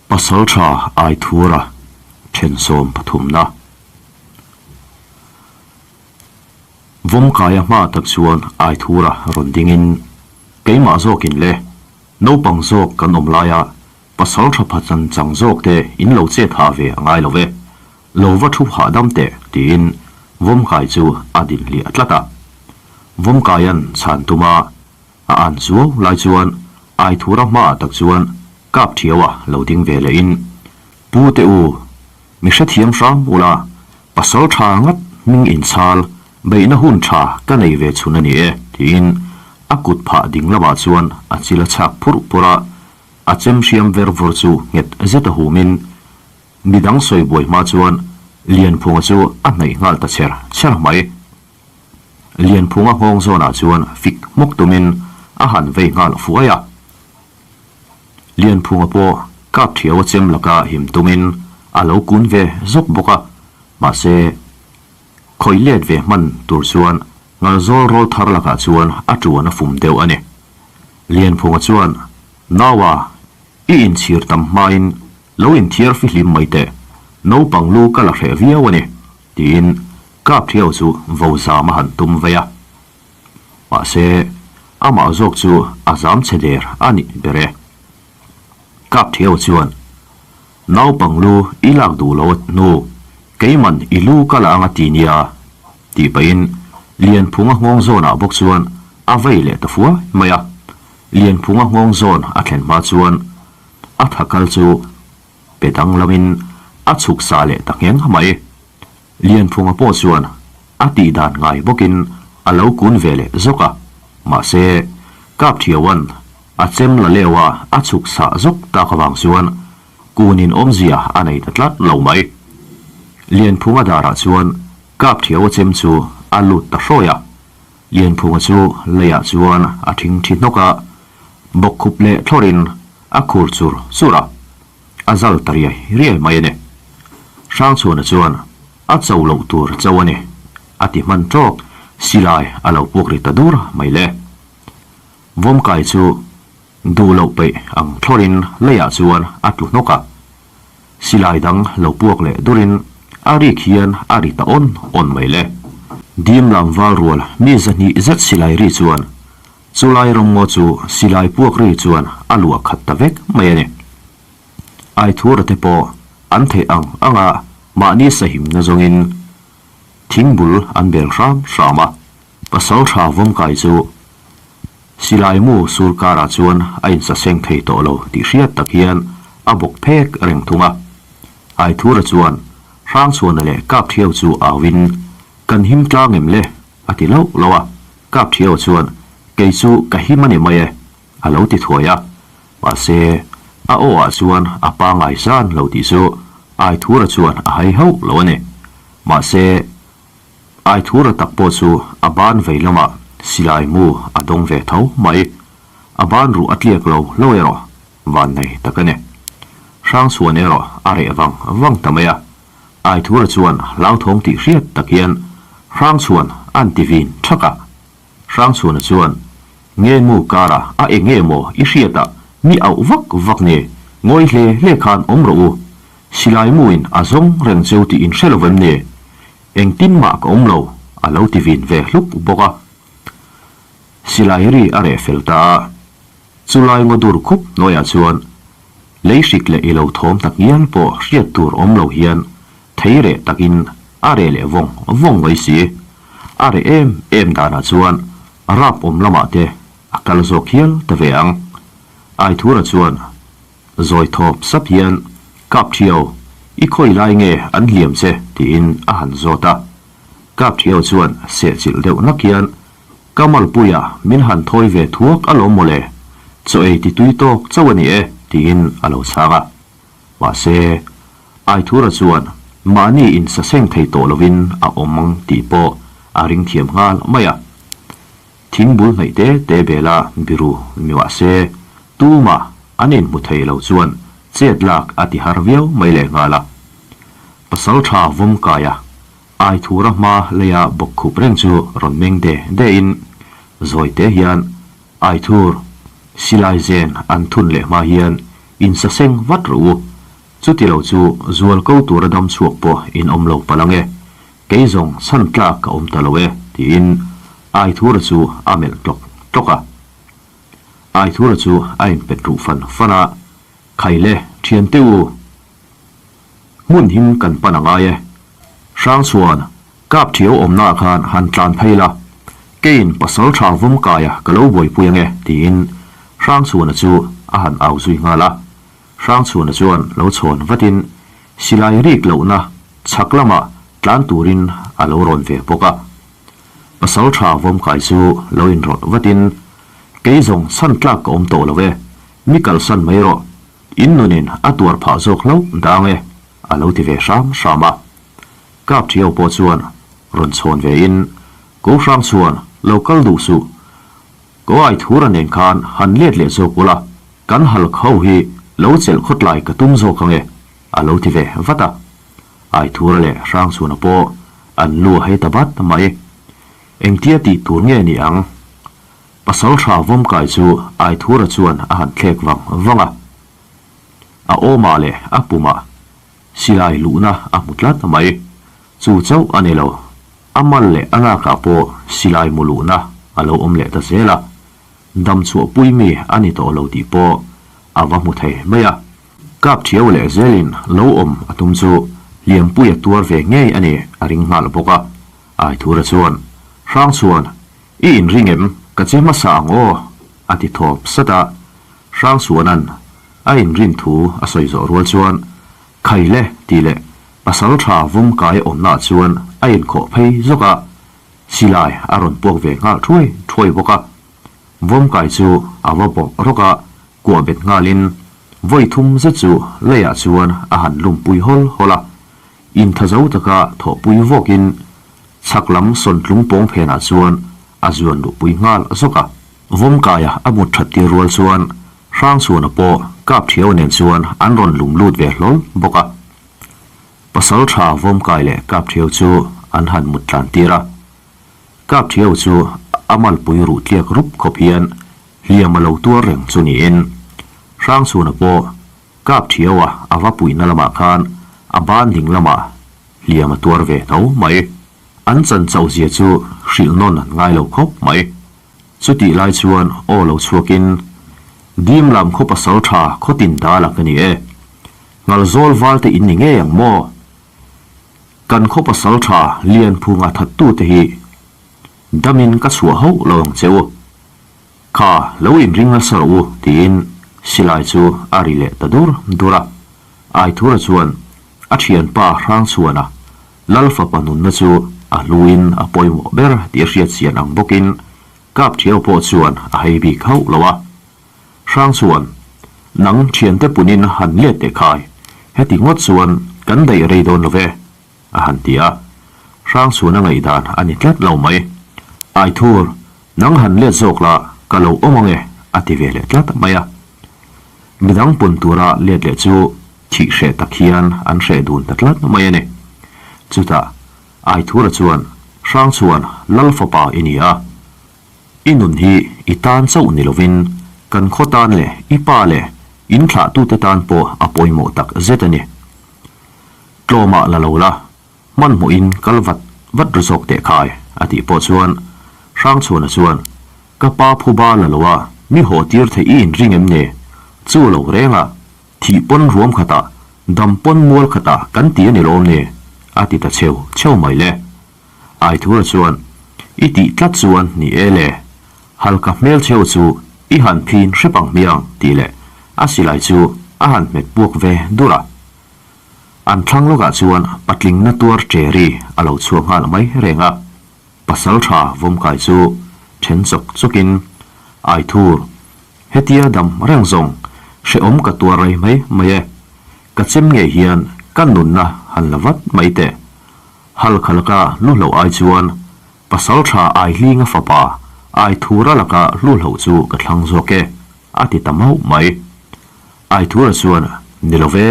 Pasalṭha Aithura ṭhensawm pathumna. Vawmkaia hma tak chuan Aithura rawn dingin, Keimah zawkin le, naupang zawk kan awm laia pasalṭha pha chan chang zawk te in lo chet hah ve a ngai lo ve, lo va thu hahdam teh tiin Vawmkai chu a din hliah tlat a. Vawmkaia'n chhan tuma A an zuau lai chuan Aithura hmaah tak chuan kap thiaua lo ding ve lehin, Pu te u, mi hrethiam hram ula, pasal tha ngat hming inchhal beihna hun tha ka nei ve chhun a ni e, tiin a kut phah ding lamah chuan a chil a chhak phurh phurh a, a chem hriam ver vawr chu nghet zet a humin midang sawi buai hma chuan Lianphunga chu a hnaih nghal ta cher cher mai. Lianphunga nghawng zawnah chuan fik hmawk tumin a han vei nghal fuai a. Lianphunga pawh kap thiau a chem laka him tumin a lo kun ve zawk bawk a, mahse khawih let ve hman tur chuan ngalzawl rawl thar lakah chuan a tuan a fum deuh a ni. Lianphunga chuan, Naua, i inchhir tam hmain lo inthiar fihlim mai teh, naupang lu ka la hreh viau a ni, tiin Kap Thiau chu vo zam a han tum vei a, mahse amah zawk chu a zam chhe der a nih ber e. Kap Thiau chuan, Naupang lu i lak duh lo hnu, keiman i lu ka la ang a ti nia, tih pahin Lianphunga nghawng zawnah bawk chuan a vei leh ta fuai mai a. Lianphunga nghawng zawn a thlen hma chuan a thakal chu pe danglamin a chhuk sa leh ta ngheng mai. Lianphunga pawh chuan a tih dan ngai bawkin a lo kun ve leh zawk a, mahse, Kapthiauan a chem la leu a, a chhuk sah zawk tak avang chuan kunin awmzia a nei ta tlat lo mai. Lianphunga darah chuan Kapthiaua chem chu a lut ta hrawi a, Lianphunga chu leiah chuan a thingthi hnawk a, bawkkhup leh thlawrin a khur chur chur a. A zal ta riai riai mai a ni. Hrangchhuana chuan a cho loh tur cho a ni, a ti hman tawk, silai a lo puak ri ta dur mai le. Vawmkai chu duh loh peih ang thlawrin leiah chuan a tlu hnawk a. Silai dang lo puak leh durin a rik hian a ri ta awn awn mai le. Dim lam val rual mi zahnih zet silai ri chuan Chulai ramngaw chu silai puak ri chuan a luah khat ta vek mai a ni. Aithura te pawh an theih ang anga mahni sahimna zawngin thingbul an bel hram hram a. Pasaltha Vawmkai chu silai mu sur karah chuan a insaseng thei tawh lo tih hriat tak hian a bawk phek reng thung a. Aithura chuan Hrangchhuana leh Kapthiau chu auin, Kan him tlang em le? A ti loh loh a, Kap Thiau chuan, Kei chu ka him a ni mai e, a lo ti thuai a. Mahse, a aw ah chuan a pangai zan lo tih chu Aithura chuan a hai hauh lo a ni. Mahse, Aithura tak pawh chu a ban vei lamah silai mu a dawng ve tho mai. A ban ruh a tliak lo lo erawh van nei tak a ni. Hrangchhuan erawh a reh vang vang ta mai a. Aithura chuan hlauthawng tih hriat tak hian Hrangchhuan an ti vin thak a. Hrangchhuana chuan, Nge mu kara a eng nge maw i hriat a mi auh vak vak ni, ngawi hle hle khan awm rawh u. Silai muin a zawng reng cheu tih in hre lo vem ni? Engtin mah ka awm lo, a lo ti vin ve hluk bawk a. Silai ri a reh fel ta a. Chulai ngaw dur khup hnuaiah chuan lei hrik leh ilo thawm tak ngial pawh hriat tur awm lo hian thei reh takin a reh leh vawng vawng mai si. A reh em em danah chuan rap awm lamah te a kal zawk hial ta ve ang. Aithura chuan zawi thawp sap hian, Kap Thiau, i khawi lai nge an hliam che? tiin a han zawt a. Kap Thiau chuan sehchilh deuh nak hian, Ka malpuia min han thawi ve thuak alawm mawle, chaw ei ti tui tawk chauh a ni e, tiin a lo chhang a. Mahse, Aithura chuan mahni insaseng thei tawh lovin a awm ang tih pawh a ring thiam nghal mai a. Thingbul hnaih te te bela biru ni mahse, tumah an inhmu thei lo chuan chet lak a ti har viau mai lehnghal a. Pasaltha Vawmkaia Aithura hma leia bawkkhup reng chu rawn meng de de in, zawi te hian Aithur, silai zen an thun leh hma hian insaseng vat rawh u. Chuti lo chu zual ko tura dam chhuak pawh in awm lo palh ang e, kei zawng chhan tlak ka awm ta lo e, tiin Aithura chu a melh tlawk tlawk a. Aithura chu a inpet ruh fan fan a, Khaile, thiante u, hmun him kan pan a ngai e. Hrangchhuan, Kap thiau awmnaah khan han tlan phei la, keiin pasal tha vawm kaia ka lo buaipui ange, tiin Hrangchhuana chu a han au zui nghal a. Hrangchhuana chuan lo chhawn vatin silai rik lohna chhak lamah tlan turin a lo rawn ve bawk a. Pasal tha vawm kai chu lo inrawlh vatin, Kei zawng chhan tlak ka awm tawh lo e, mi kalsan mai rawh, in nunin a tuar phah zawk hlauh dang e, a lo ti ve hram hram a. Kap Thiau pawh chuan rawn chhawn ve in, Ko hrang chuan lo kal duh suh, Ko ai thura nen khan han let leh zawk ula, kan hal kho hi lo chelh khawtlai ka tum zawk ang e, a lo ti ve vat a. Ai thura leh hrang chhuna pawh an lu a hei ta bat mai. Engtia tih tur nge ni ang? Pasal tha vawmkai chu ai thura chuan a han thlek vang vang a. A awmah leh a pumah Silai luhna a hmu tlat mai. Chu chauh a ni lo. A mal leh a nakah pawh silai mu luhna a lo awm leh ta zel a. Dam chhuahpui mi a ni tawh lo tih pawh a va hmu thei mai a. Kap thiau leh zelin lo awm a tum chu Lianpuia tuar ve ngei a ni a ring nghal bawk a. Aithura chuan, Hrang chuan, i inring em? Ka che hmasa ang aw, a ti thawp sat a. Hrangchhuana'n a inrin thu a sawi zawh rual chuan, Khai le, tih leh pasal tha vawm kai awmnaah chuan a inkhawh phei zawk a, silai a rawn puak ve nghal thuai thuai bawk a. Vawm kai chu a va bawk rawk a, kuah bet nghalin vawi thum zet chu leiah chuan a han lumpui hawl hawl a, inthazo taka thawhpui vawkin chhak lam sawntlung pawng phenah chuan a zuan luhpui nghal zawk a. Vawmkaia a mut that tir rual chuan Hrangchhuana pawh Kapthiau nen chuan an rawn lum lut ve hlawl bawk a. Pasal tha Vawmkai leh Kapthiau chu an han mut tlan tir a. Kapthiau chu a malpui ruh tliak rup khawp hian hliam a lo tuar reng chu niin Hrangchhuana pawh Kapthiaua a va puihna lamah khan a ban ding lamah hliam a tuar ve tho mai. An chan chauh zia chu hrilh nawn an ngai lo khawp mai. Chutih lai chuan aw lo chhuakin, Dim lam khaw pasal tha khaw tin dal a ka ni e. Ngalzawl val te in ni ngei ang maw? Kan khaw pasal tha Lianphunga thattu te hi damin ka chhuah hauh lo ang che u. Kha lo inring nasa rawh u tiin silai chu a ri leh ta dur dur a. Aithura chuan a thianpa Hrangchhuana Lal fapa nunna chu a hluin a pawimawh ber tih a hriat chian ang bawkin Kap Thiau pawh chuan a hei bik hauh lo a. Hrang chuan, Nang thiante punin han let teh khai, heti ngawt chuan kan daih rei dawn lo ve, a han ti a. Hrang chuan a ngaihdan a ni tlat lo mai. Aithur, nang han let zawk la, ka lo awm ang e, a ti ve leh tlat mai a. Midang pun tura let leh chu thih hreh tak hian an hreh dun ta tlat mai a ni. Chutah Aithura chuan, Hrang chuan Lal fapa i ni a, i nun hi i tan chauh ni lovin kan khaw tan leh i pa leh in thlahtute tan pawh a pawimawh tak zet a ni. Tlawmah la lo la, Hmanhmawhin kal vat vat ru zawk teh khai, a tih pawh chuan Hrangchhuana chuan, Ka pa phuba la lo a, mi haw tir theih i inring em ni? Chu lo reng a, thih pawn ruam khatah, dam pawn mual khatah kan ti a ni lawm ni? a ti ta cheu cheu mai le. Aithura chuan, I tih tlat chuan ni e le, halka hmel cheu chu i han phin hrep ang hmiang, tih leh a silai chu a han hmet puak ve dur a. An thlang lawkah chuan patling na tuar che ri a lo chhuak nghal mai reng a, pasal tha vawmkai chu then chawk chawkin, Aithur, hetia dam reng zawng hrehawm ka tuar rei mai mai e, ka chem ngei hian ka nunna han la vat mai teh. Halkha laka lu hloh ai chuan pasal tha Aihlinga fapa Aithura laka lu hloh chu ka thlang zawk e, a ti ta mauh mai. Aithura chuan, Ni lo ve,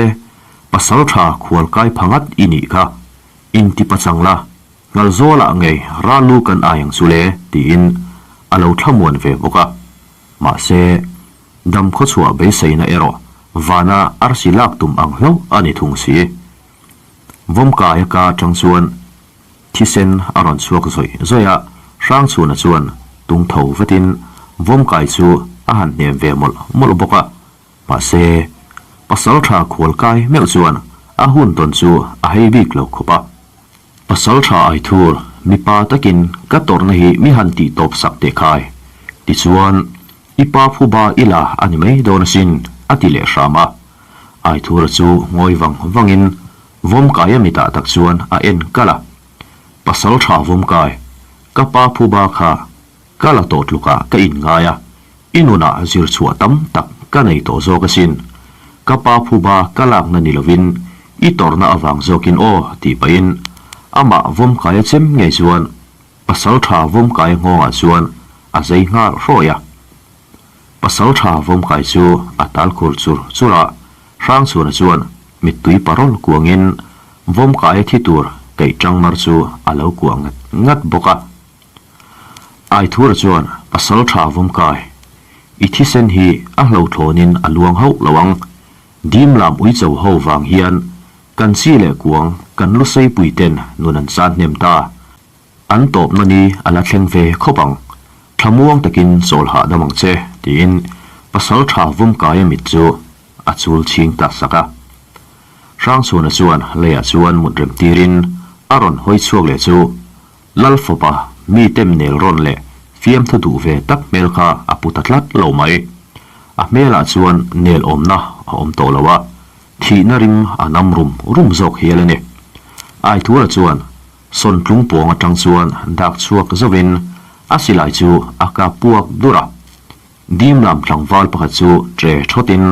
pasal tha khual kai pha ngat i nih kha, inti pachang la, Ngalzawlah ngei Ralu kan ai ang chu le, tiin a lo thlamuan ve bawk a. Mahse, dam khawchhuah beiseina erawh Vana arsi lak tum ang hlauh a ni thung si. Vawmkaia ka atang chuan thisen a rawn chhuak zawih zawih a, Hrangchhuna chuan tung tho vatin Vawmkai chu a han hnem ve mawlh mawlh bawk a. Mahse, Pasaltha khualkai meuh chuan a hun tawn chu a hei bik lo khawp a. Pasaltha Aithur, mipa takin ka tawrhna hi mi han tih tawp sak teh khai. Tichuan, i pa phuba i la a ni mai dawn asin, a ti leh hram a. Aithura chu ngawi vang vangin Vawmkaia mitah tak chuan a en kalh a. Pasaltha Vawmkai, ka pa phuba kha Ka la tawh tlukah ka inngai a, i nunah zir chhuah tam tak ka nei tawh zawk asin. Ka pa phuba ka lakna ni lovin i tawrhna avang zawkin aw tih pahin amah vawmkaia chem ngei chuan Pasaltha vawmkaia nghawngah chuan a zei nghal hrawi a. Pasaltha vawmkai chu a tal khur chur chur a, Hrangchhuana chuan mittui parawl kuangin vawmkaia thi tur kaih tangmar chu a lo kuah ngat ngat bawk a. Aithura chuan pasal tha vawmkai, I thisen hi a hlauhthlawnin a luang hauh lo ang. Dimlam uicho ho vang hian kan chi leh kuang kan luseipui ten nun an chan hnem ta. An tawpna ni a la thleng ve khawp ang. Thlamuang takin chawl hahdam ang che, tiin pasal tha vawmkaia mit chu a chul chhing ta sak a. Hrangchhuana chuan leiah chuan mut rem tirin a rawn hawi chhuak leh chu Lalfawpa mi tem nel rawn leh fiamthu duh ve tak hmel kha a pu ta tlat lo mai. A hmelah chuan nel awmna a awm tawh lo a, thihna rim a nam rum rum zawk hial a ni. Aithura chuan sawntlung pawng atang chuan dak chhuak zauhin a silai chu a kap puak dur a. Dimlam tlangval pakhat chu tre thawtin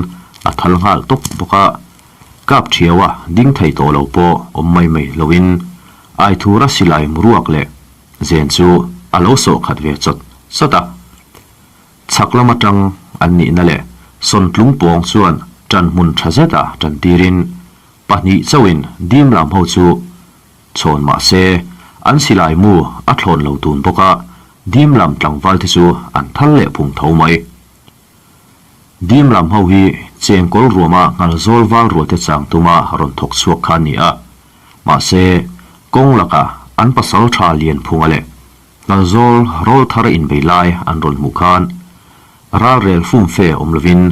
a thal nghal tawp bawk a, kap thiau a ding thei tawh lo pawh awm mai mai loin Aithura silai muruak leh zen chu a lo sawh khat ve chawt chawt a. Chhak lam atang an nihna leh sawntlung pawng chuan ṭan hmun ṭha zeta ṭan tirin pahnih chauhin Dimlam ho chu Chhawn mah se, an silai mu a thlawn lo tun bawk a, dim lam tlangval te chu an thal leh phung tho mai. Dim lam ho hi chengkawl ruama nghal zawl val rual te chang tuma rawn thawk chhuak kha a ni a, mahse, kawng lakah an pasal tha lian phunga leh nghal zawl rawl thar inbei lai an rawn hmuh khan ralrel fumfe awm lovin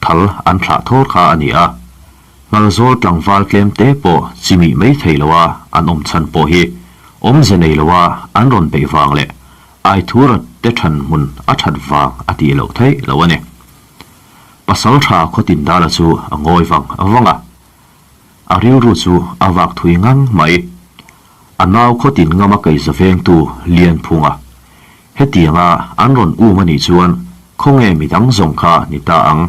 Thal an thlah thawr kha a ni a, Nghalzawl tlangval tlem te pawh chimih mai thei loa an awm chhan pawh hi awmze nei loa an rawn beih vang leh Aithura te than hmun a that vang a tih loh theih lo a ni. Pasaltha Khawtindala chu a ngawi vang vang a, a rilru chu a vak thui ngang mai. A nau Khawtin ngama keiza vengtu Lianphunga Hetianga an rawn um a nih chuan khawnge midang zawng kha ni ta ang?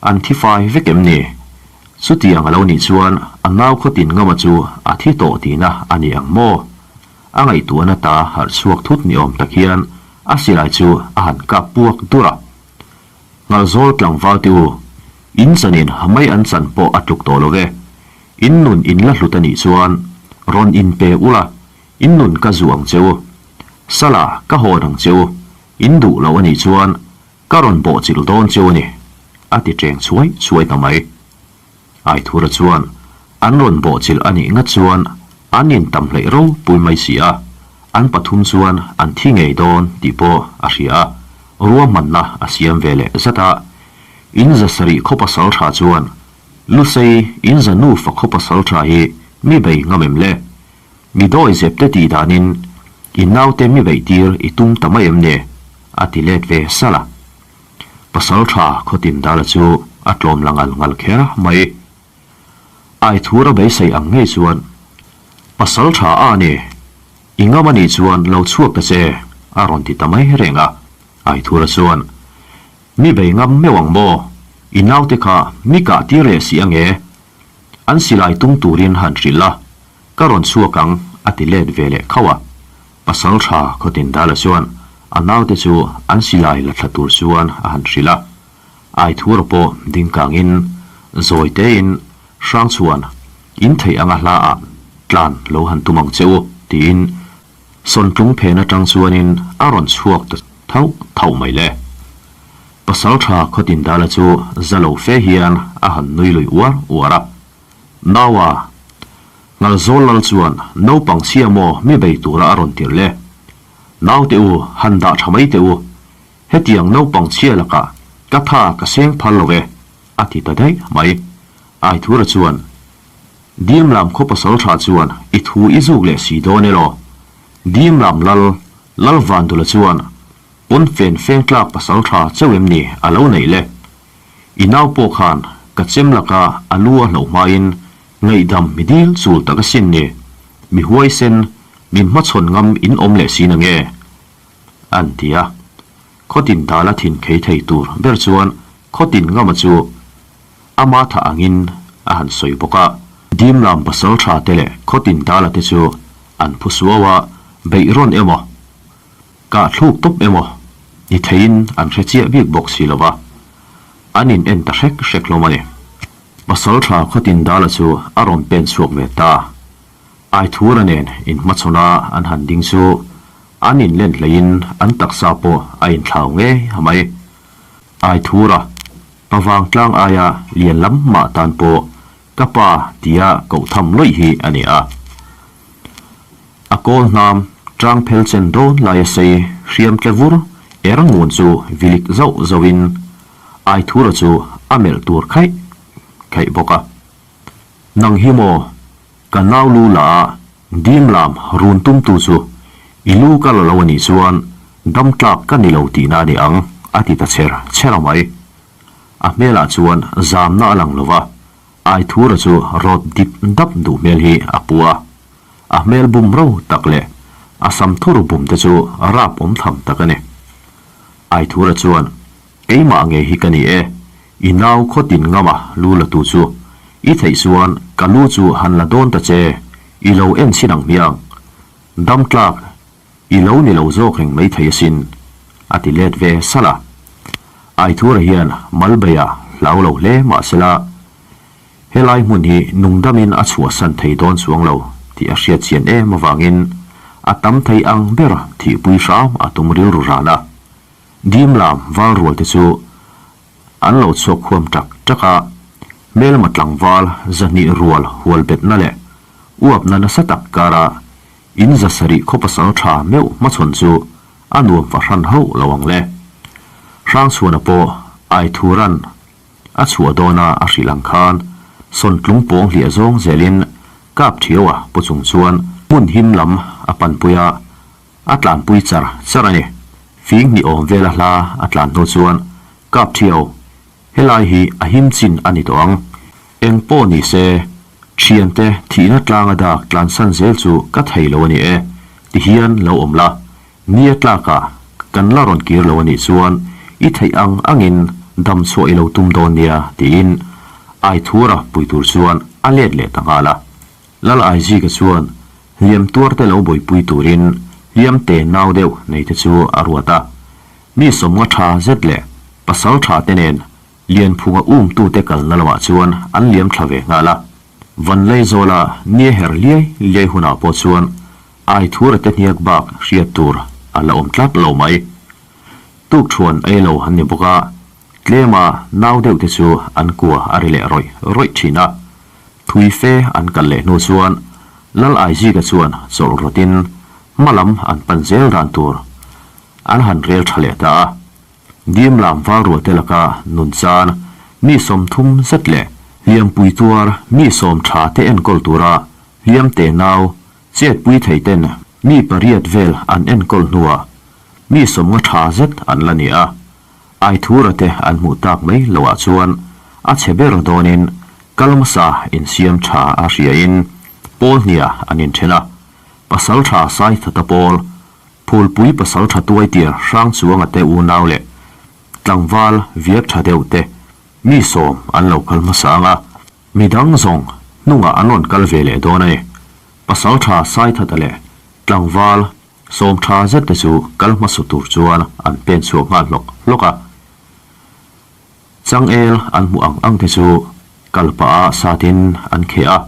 An thi fai vek em ni? Chutiang a lo nih chuan a nau khawtin ngama chu a thi tawh tihna a ni ang maw? A ngaihtuahna ta harh chhuak thut ni awm tak hian a silai chu a han kap puak dur a. Nghalzawl tlangval te u, in chanin mai an chan pawh a tluk tawh lo ve. In nun in la hlut a nih chuan rawn inpe ula In nun ka zu ang che u. Sala, ka hawn ang che u. In duh loh a nih chuan ka rawn bawhchilh dawn che u a ni, a ti ṭeng chhuai chhuai ta mai. Aithura chuan an rawn bawhchilh a nih ngat chuan an intam hleih ropui mai si a, an pathum chuan an thi ngei dawn tih pawh a hria a, ruahmanna a siam ve leh zat a. In zasarih khaw pasal ṭha chuan, Lusei, in za nufa khaw pasal ṭha hi mi bei ngam em le? Mi dawi zep te tih danin i naute mi beih tir i tum ta mai em ni? a ti let ve salh a. Pasal tha Khawtin Dala chu a tlawm la ngal ngal kher mai. Aithur a beisei ang ngei chuan, Pasal tha a ni, i ngam a nih chuan lo chhuak ta che, a rawn ti ta mai reng a. Aithura chuan, Mi bei ngam meuh ang maw? I naute kha mi kah tir leh si ange? An silai tum turin han hrilh a, ka rawn chhuak ang a ti let ve leh khauh a. Pasal tha Khawtindala chuan a naute chu an silai la thla tur chuan a han hrilh a. Aithura pawh ding kangin zawi tein Hrangchhuan in theih anga hla ah tlan lo han tum ang che u tiin Sawntlung phen atang chuanin a rawn chhuak ta thauh thauh mai le. Pasalṭha Khawtindala chu za lo fe hian a han nui lui uar uar a. Naua, Ngalzawl lal chuan naupang chhia maw mi bei tura a rawn tirh le? Naute u, han dah ṭha mai teh u. Hetiang naupang chhia lakah ka tha ka seng phal lo e, a ti ta daih mai. Aithura chuan, Dimlam khaw pasalṭha chuan i thu i zuk leh si dawn elaw? Dimlam lal, Lalvandula chuan Pawnfen feng tlak pasal tha chauh em ni a lo neih le? I nau pawh khan ka chem laka a lu a hloh hmain ngaihdam mi dil chul tak asin ni. Mi huaisen, min hmachhawn ngam in awm leh si na nge? An ti a. Khawtin dala thin khei thei tur ber chuan khawtin ngama chu ama tha angin a han sawi bawk a. Dimlam pasal tha te leh khawtin dala te chu an phu suau a, beih rawn emaw? Kah thluk tawp emaw ni theiin an hre chiah bik bawk si lo va, an in en ta hrek hrek hlawm a ni. Pasalṭha Khawtindala chu a rawn pen chhuak ve ta. Aithura nen inhmachhawna an han ding chu an in len hleiin an taksa pawh a inthlau ngei a mai. Aithura, pavang tlang aia lian lam mah tan pawh ka pa tia koh tham lawih hi a ni a. A kawl hnam tang phel chen dawn laia sei hriam tle vur er ngun chu vilik zauh zauhin Aithura chu a melh tur khaih khaih bawk a. Nang hi maw ka nau lu la a dim lam run tumtu chu i lu ka la lo a nih chuan dam tlak ka ni lo tihna a ni ang a ti ta cher cher a mai. A hmelah chuan zamna a lang lo va, Aithura chu rawt dip dap duh hmel hi a pu a. A hmel bum ro tak leh a sam thur bum te chu rap awm tham tak a ni. Aithura chuan, Keimah ngei hi ka ni e, i nau khawtin ngama lu la tu chu. I theih chuan ka lu chu han la dawn ta che, i lo en chhin ang hmiang. Dam tlak I lo ni lo zawk reng mai thei asin, a ti let ve salh a. Aithura hian Malbeia hlau lo hle mah sela, helai hmun hi nungdamin a chhuahsan thei dawn chuang lo tih a hriat chian em avangin a tam thei ang ber thihpui hram a tum rilru ran a. Dimlam valrual te chu an lo chhuak khuam tak tak a, hmelma tlangval zahnih rual hual betna leh uapna nasa tak kara In zasarih khaw pasal tha meuh hmachhawn chu a nuam fahran hauh lo ang le. Hrangchhuana pawh Aithuran a chhuah dawna a hrilh ang khan Sawntlung pawng hliah zawng zelin kap thiaua pu chung chuan hmun him lam a panpui a, a tlanpui char char a ni. Fing hnih awm vela hla a tlan hnu chuan kap thiau Helai hi a him chin a ni tawh ang. Eng pawh ni se, thiante thihna tlanga dak tlansan zel chu ka thei lo a ni e, ti hian lo awm la. Nia tlakah kan la rawn kir lo a nih chuan i theih ang angin dam chhuah i lo tum dawn nia, tiin Aithura pui tur chuan a let leh ta nghal a. Lal Aizika chuan hliam tuarte lo buaipui turin hliam te nau deuh neite chu a ruat a. Mi sawmnga tha zet leh pasal tha te nen Lianphunga umtute kalna lamah chuan an liam thla ve nghal a. Vanleizawla nia her liai liai hunah pawh chuan Aithura te hniak bak hriat tur a la awm tlat lo mai. Tukṭhuan ei lo an ni bawk a, tlema nau deuh te chu an kua a ri leh rawih rawih thin a. Thui fe an kal leh hnu chuan Lal Aizika chuan chawlh rawtin hma lam an pan zel dan tur An han rel tha leh ta a. Dimlam valrualte laka nun chan mi 30 zet leh hliampui tuar mi sawm tha te enkawl tura hliam te nau chetpui thei ten mi pariat vel an enkawl hnuah mi 50 tha zet an la ni a. Aithura te an hmuh tak mai loah chuan a chhe ber dawnin kal hmasa insiam tha a hriain pawl hniah an inthen a. Pasal tha Saithata pawl Phulpui pasal tha tuai tir hrang chuanga te unau leh tlangval viak tha deuh te mi sawm an lo kal hmasa ang a, midang zawng hnungah an rawn kal ve leh dawn a ni. Pasal tha Saithata leh tlangval sawm tha zet te chu kal hmasa tur chuan an pen chhuak nghal hlawk hlawk a. Changel an hmuh ang ang te chu kal pah a satin an kheh a,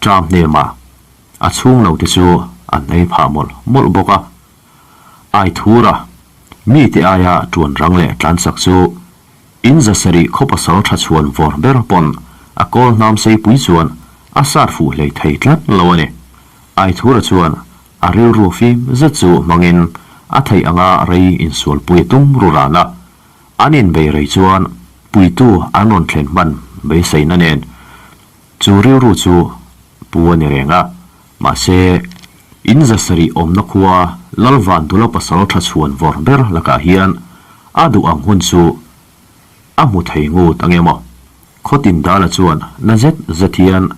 ṭam hnemah A chhung lo te chu an ei phah mawlh mawlh bawk a. Aithura, mite aia ṭuan rang leh tlan chak chu In 700 khaw pasal tha chhuan vawr ber pawn a kawl hnam seipui chuan a sat fuh hlei thei tlat lo a ni. Aithura chuan a rilru fim zet chu hmangin a theih anga rei insualpui a tum ru ran a. An inbei rei chuan puitu an rawn thlen hman beiseina nen chu rilru chu pu a ni reng a. Mahse, in 700 awmna khua Lalvandula pasal tha chhuan vawr ber lakah hian a duh ang hun chu a hmu thei ngut ang emaw? Khawtindala chuan na zet zet hian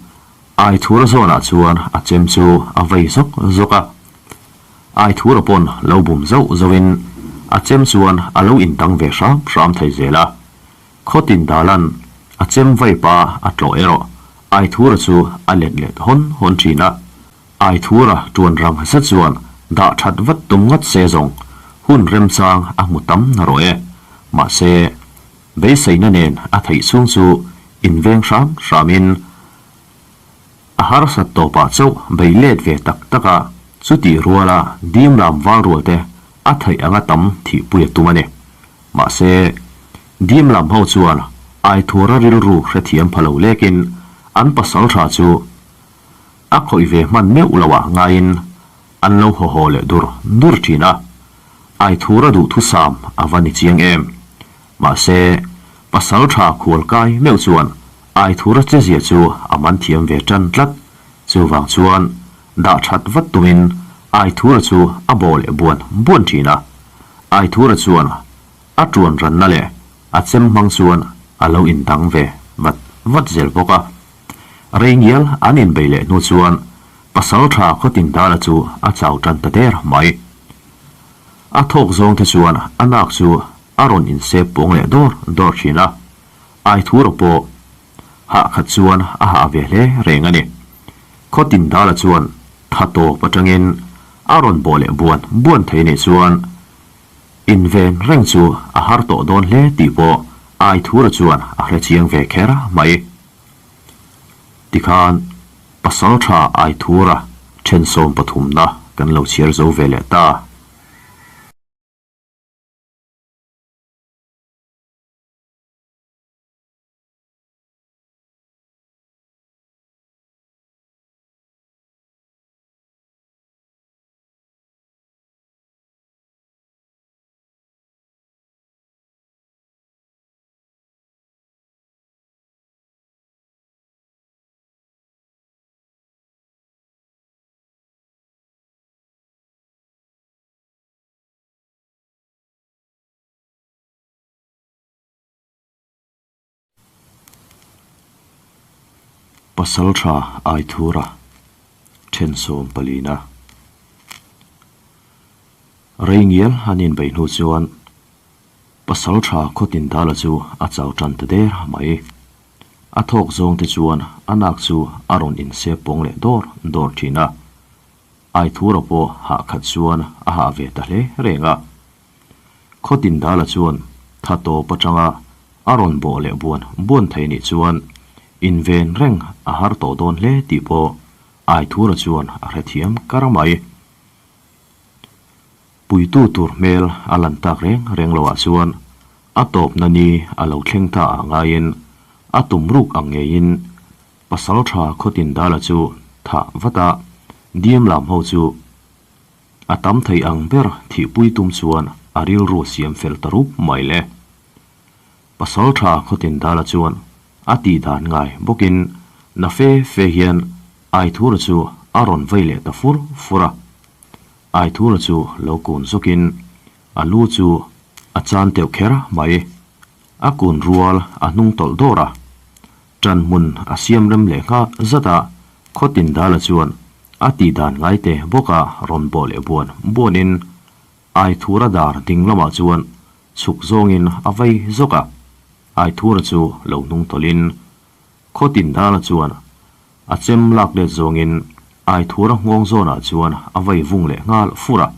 Aithura zawnah chuan a chem chu a vei zawk zawk a. Aithura pawn lo bum zauh zauhin a chem chuan a lo indang ve hram hram thei zel a. Khawtindalan a chem vei pa a tlawh erawh Aithura chu a let let hawn hawn thin a. Aithura tuan rang zet chuan dah that vat tum ngat se zawng hun remchang a hmu tam narawh e. Mahse, beiseina nen a theih chhung chu inveng hram hramin a harsat tawpah chauh bei let ve tak tak a, chutih ruala dim lam val rual te a theih anga tam thihpui a tum a ni. Mahse, dim lam ho chuan Aithura rilru hrethiam pha lo lekin an pasal tha chu a khawih ve hman meuh lo ah ngaiin an lo haw haw leh dur dur thin a, Aithura duhthusam a va ni chiang em. Mahse, pasal tha khual kai meuh chuan Aithura chezia chu a man thiam ve tan tlat. Chuvang chuan dah that vat tumin Aithura chu a bawh leh buan buan thin a. Aithura chuan a tuan ranna leh a chem hmang chuan a lo indang ve vat vat zel bawk a. Rei ngial an inbei leh hnu chuan pasal tha Khawtindala chu a chau tan ta der mai. A thawk zawng te chuan a nak chu a rawn insep pawng leh dawr dawr thin a. Aithura pawh hah khat chuan a hah ve hle reng a ni. Khawtindala chuan tha tawp atangin a rawn bawh leh buan buan thei nih chuan inven reng chu a har tawh dawn hle tih pawh Aithura chuan a hre chiang ve kher mai. Tikhan Pasaltha Aithura then sawmpathumna kan lo chhiar zo ve leh ta. Pasaltha Aithura thensawm palina rei ngial an inbeih hnu chuan Pasaltha Khawtindala chu a chau tan ta der mai. A thawk zawng te chuan a nak chu a rawn insep pawng leh dawr dawr thin a. Aithura pawh hah khat chuan a hah ve ta hle reng a. Khawtindala chuan tha tawp atanga a rawn bawh leh buan buan thei nih chuan inven reng a har tawh dawn hle tih pawh Aithura chuan a hrethiam kar mai. Puitu tur hmel a lan tak reng reng loah chuan a tawpna ni a lo thleng ta ah ngaiin a tum ruk ang ngeiin Pasaltha Khawtindala chu thah vat a, Diam lam ho chu a tam thei ang ber thihpui tum chuan a rilru siam fel ta rup mai le. Pasaltha Khawtindala chuan a tih dan ngai bawkin na fe fe hian Aithura chu a rawn vei leh ta fur fur a. Aithura chu lo kun zawkin a lu chu a chan teuh kher mai. A kun rual a hnung tawlh dawr a. Ṭan hmun a siam rem leh nghal zat a, Khawtindala chuan a tih dan ngai te bawka rawn bawh leh buan buanin Aithura dar ding lamah chuan chhuk zawngin a vei zawk a. Aithura chu lo hnung tawlhin Khawtindala chuan A chem lak let zawngin Aithura nghawng zawnah chuan a vai vung leh nghal fur a.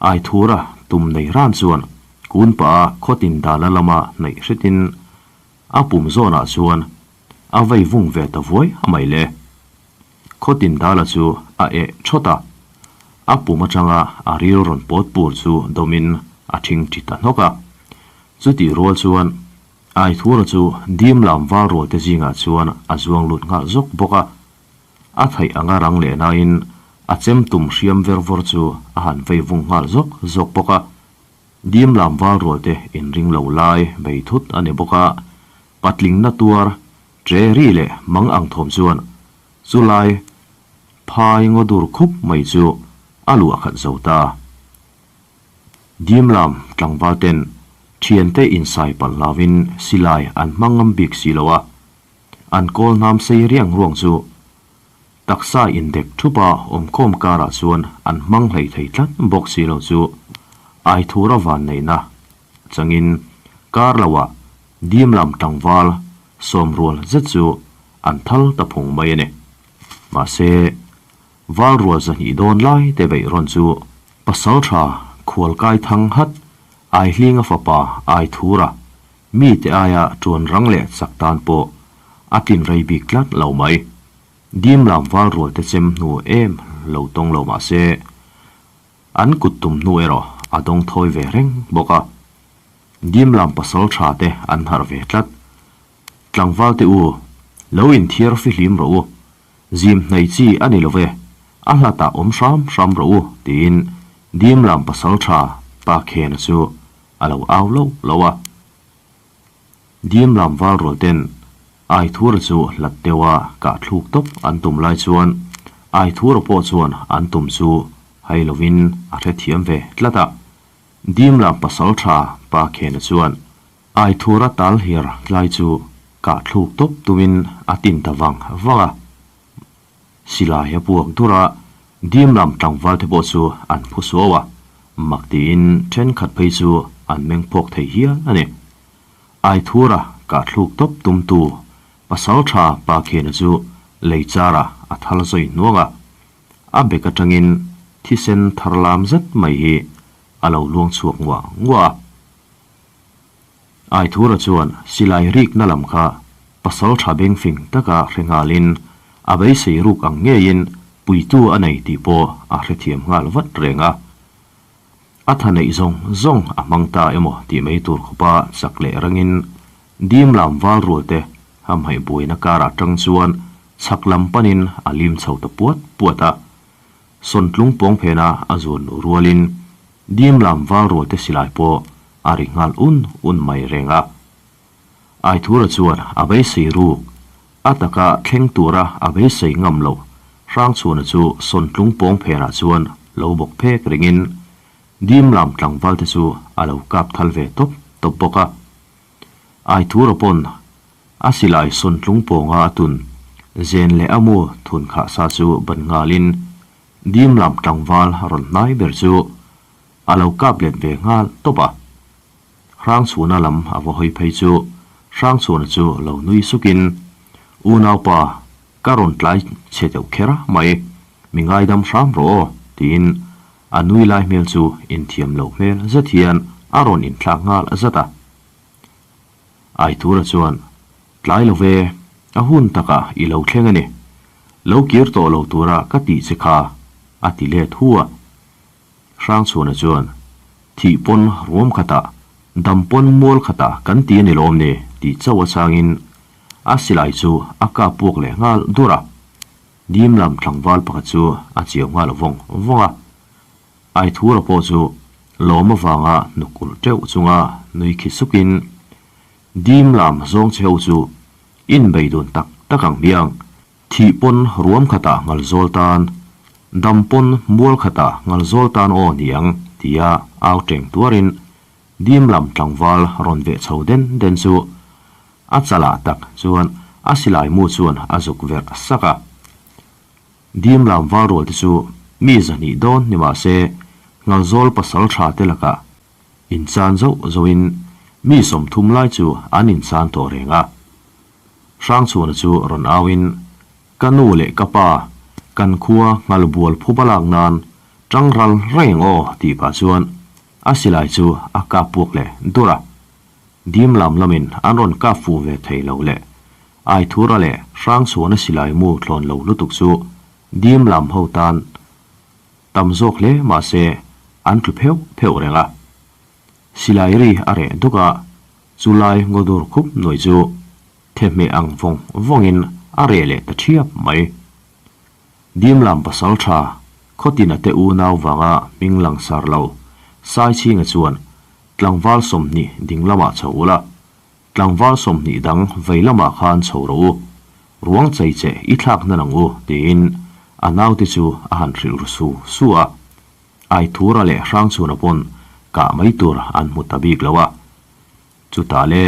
Aithura tum nei ran chuan kun pah a khawtin dana lama hnaih hretin a pum zawnah chuan a vai vung ve ta vuai mai le. Khawtin dala chu a eh thawt a, a pum atanga a ril rawn pawt pur chu dawmin a thing thi ta hnawk a. Chutih rual chuan. Aithura chu dim lam val rual te zingah chuan a zuang lut nghal zawk bawk a. A theih anga rang leh nain a chem tum hriam ver vawr chu a han vei vung nghal zawk zawk bawk a. Dim lam val rual te inring lo lai bei thut a ni bawk a, patling na tuar tre ri leh mang ang thawm chuan chu lai phai ngaw dur khup mai chu a luah khat zo ta. Dim lam tlangval ten thiante insai palh hlauvin silai an hmang ngam bik si lo a, an kawl hnam sei riang ruang chu taksa indek thupa awmkhawm karah chuan an hmang hlei thei tlat bawk si lo chu Aithura vanneihna changin kar loah dim lam tlangval sawmrual zet chu an thal ta phung mai a ni. Mahse. Val rual 200 dawn lai te beih rawn chu pasal tha khual kai thang hat Aihlinga fapa Aithura mite aia tuan rang leh chak tan pawh a tlin rei bik tlat lo mai. Dim lam val rual te chem hnu em lo tawng lo mah se an kut tum hnu erawh a dawng thawi ve reng bawk a. Dim lam pasal tha te an harh ve tlat. Tlangval te u, lo inthiar fihlim rawh u. Zim hnaih chi a ni lo ve, a hlatah awm hram hram rawh u, tiin dim lam pasal tha pa Khena chu a lo au lo lo a. Dim lam val rual ten Aithura chu hlat deuha kah thluk tawp an tum lai chuan Aithura pawh chuan an tum chu hai lovin a hrethiam ve tlat a. Dim lam pasal tha pa Khena chuan Aithura tal hir tlai chu kah thluk tawp tumin a tin ta vang vang a. Silai a puak dur a, dim lam tlangval te pawh chu an phu suau a, mak tiin thenkhat phei chu an meng phawk thei hial a ni. Aithura kah thluk tawp tumtu pasal tha pa Khena chu lei charah a thal zawi hnuang a, a bek atangin thisen thar lam zet mai hi a lo luang chhuak nguah nguah a. Aithura chuan silai rikna lam kha pasal tha bengfing taka hre nghalin a beisei ruk ang ngeiin puitu a nei tih pawh a hrethiam nghal vat reng a. A tha neih zawng zawng a hmang ta emaw tih mai tur khawpa chak leh rangin dim lam val rual te hamhaih buaina karah tang chuan chhak lam panin a lim chho ta puat puat a. Sawntlung pawng phena a zuan luh rualin dim lam val rual te silai pawh a ri nghal un un mai reng a. Aithura chuan a beisei ruk, a taka thleng tura a beisei ngam loh Hrangchhuana chu sawntlung pawng phenah chuan lo bawk phek ringin dim lam tlangval te chu a lo kap thal ve tawp tawp bawk a. Aithura pawn A silai sawntlung pawnga a tun zen leh a mu thun khah sa chu ban nghalin dim lam tlangval rawn hnai ber chu a lo kap let ve nghal tawp a. Hrangchhuana lam a va hawi phei chu Hrangchhuana chu lo nui sukin, Unaupa, ka rawn tlai chhe deuh kher mai, mi ngaidam hram rawh aw, tiin a nui lai hmel chu inthiam loh hmel zet hian a rawn inthlak nghal zat a. Aithura chuan, Tlai lo ve, a hun takah i lo thleng a ni. Lo kir tawh lo tura ka tih che kha, a ti let hu a. Hrangchhuana chuan, Thih pawn ruam khatah, dam pawn mual khatah kan ti a ni lawm ni, tih chauh a changin a silai chu a kap puak leh nghal dur a. Dim lam tlangval pakhat chu a chiau nghal vawng vawng a. Aithura pawh chu lawm avanga hnuk ulh teuh chunga nui khi sukin, Dim lam zawng che ho chu in bei dun tak tak ang hmiang, thih pawn ruam khatah ngal zawl tan, dam pawn mual khatah ngal zawl tan aw niang tia au teng tuarin dim lam tlangval rawn veh chho den den chu a chalah tak chuan a silai mu chuan a zuk verh sak a. Dim lam val rual te chu mi 200 dawn ni mah se Ngalzawl pasal tha te lakah inchan zauh zauhin mi 30 lai chu an inchan tawh reng a. Hrangchhuana chu rawn auin, Ka nu leh ka pa, kan khua Nghalbual phuba lak nan tang ral reng aw tih pah chuan a silai chu a kap puak leh dur a. Dim lam lamin an rawn kap fuh ve thei lo leh Aithura leh Hrangchhuana silai mu thlawn lo lutuk chu dim lam ho tan tam zawk hle mahse an tlu pheuh pheuh reng a. Silai ri a reh duk a. Chulai ngawdur khup hnuai chu thehmeh ang vawng vawngin a reh leh ta ṭhiap mai. Dimlam pasal ṭha Khawtina te unau vanga hming langsar lo Saichhinga chuan tlangval 20 ding lamah chho ula, tlangval 20 dang vei lamah khan chho rawh u, ruang chei che i thlak hnan ang u tiin a naute chu a han hrilh ru su su a. Aithura leh Hrangchhuna pawn kah mai tur an hmu ta bik lo a. Chutah le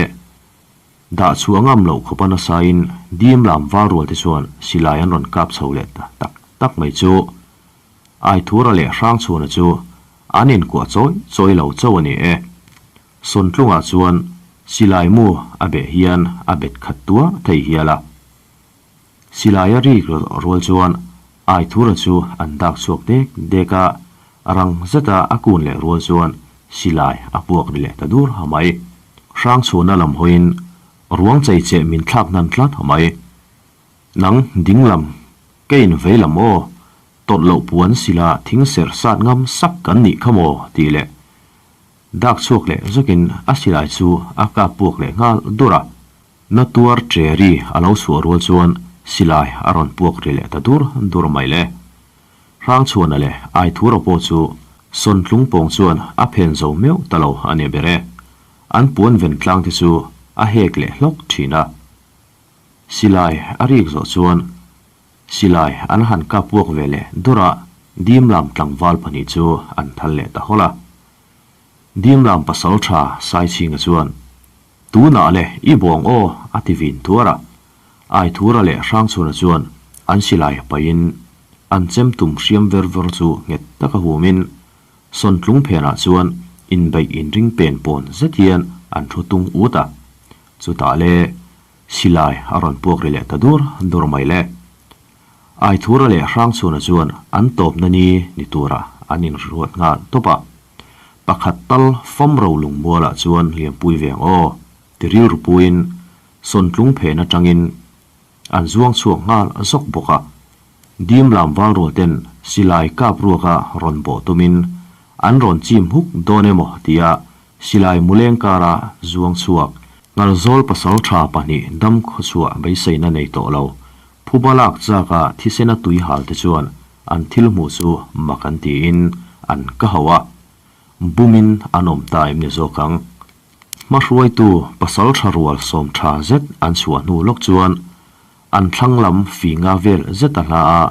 dah chhuah ngam loh khawpa nasain Dimlam Valrual te chuan silai an rawn kap chho leh ta tak tak mai chu Aithura leh Hrangchhuna chu an inkuah chawi chawi lo chauh a ni e. Sawntlungah chuan silai mu a beh hian a bet khat tuar thei hial a. Silai a rik rual chuan Aithura chu an dak chhuak dek dek a, rang zeta a kun leh rual chuan silai a puak ri leh ta dur ha mai. Hrangchhuana lam hawiin ruang chei che min thlak hnan tlat ha mai. Nang ding lam, keiin vei lam aw, tawlh loh puan sila thing serh sat ngam sak kan nih kha maw tih leh dak chhuak leh zawkin a silai chu a kap puak leh nghal dur a. Na tuar ṭeri a lo chhuah rual chuan silai a rawn puak ri leh ta dur dur mai le. Hrangchhuana leh Aithura pawh chu Sawntlung pawng chuan a phen zo meuh ta lo a ni ber e. An puan ven tlang te chu a hek leh hlawk ṭhin a. Silai a rik zawh chuan silai an han kap puak ve leh dur a, Dimlam tlangval pahnih chu an thal leh ta hawlh a. Dimlam pasalṭha Saichhinga chuan, Tunah le, i bawng aw, a ti vin tuar a. Aithura leh Hrangchhuna chuan an silai paihin an chem tum hriam ver ver chu nghet taka humin Sawntlung phenah chuan inbeih inring pen pawn zet hian an thu tung ut a. Chutah le, silai a rawn puak ri leh ta dur dur mai le. Aithura leh Hrangchhuna chuan an tawpna ni ni turah an inruat nghal tawp a. Pakhat tal fam ro lungmualah chuan hliampui ve ang aw, ti rilru puiin Sawntlung phen atangin an zuang chhuak nghal zawk bawk a. Dimlam valrual ten silai kap ruaka rawn bawh tumin an rawn chim huk dawn emaw tia silai muleng kara zuang chhuak Ngalzawl pasaltha pahnih dam khawchhuah beiseina nei tawh lo Phuba lak chaka thisena tui hal te chuan an thil hmuh chu mak an tiin an ka hauh a, bumin an awm ta em ni zawk ang. Hmahruaitu pasal tha rual sawm tha zet an chhuah hnu lawk chuan an thlang lam finga vel zet a hla a,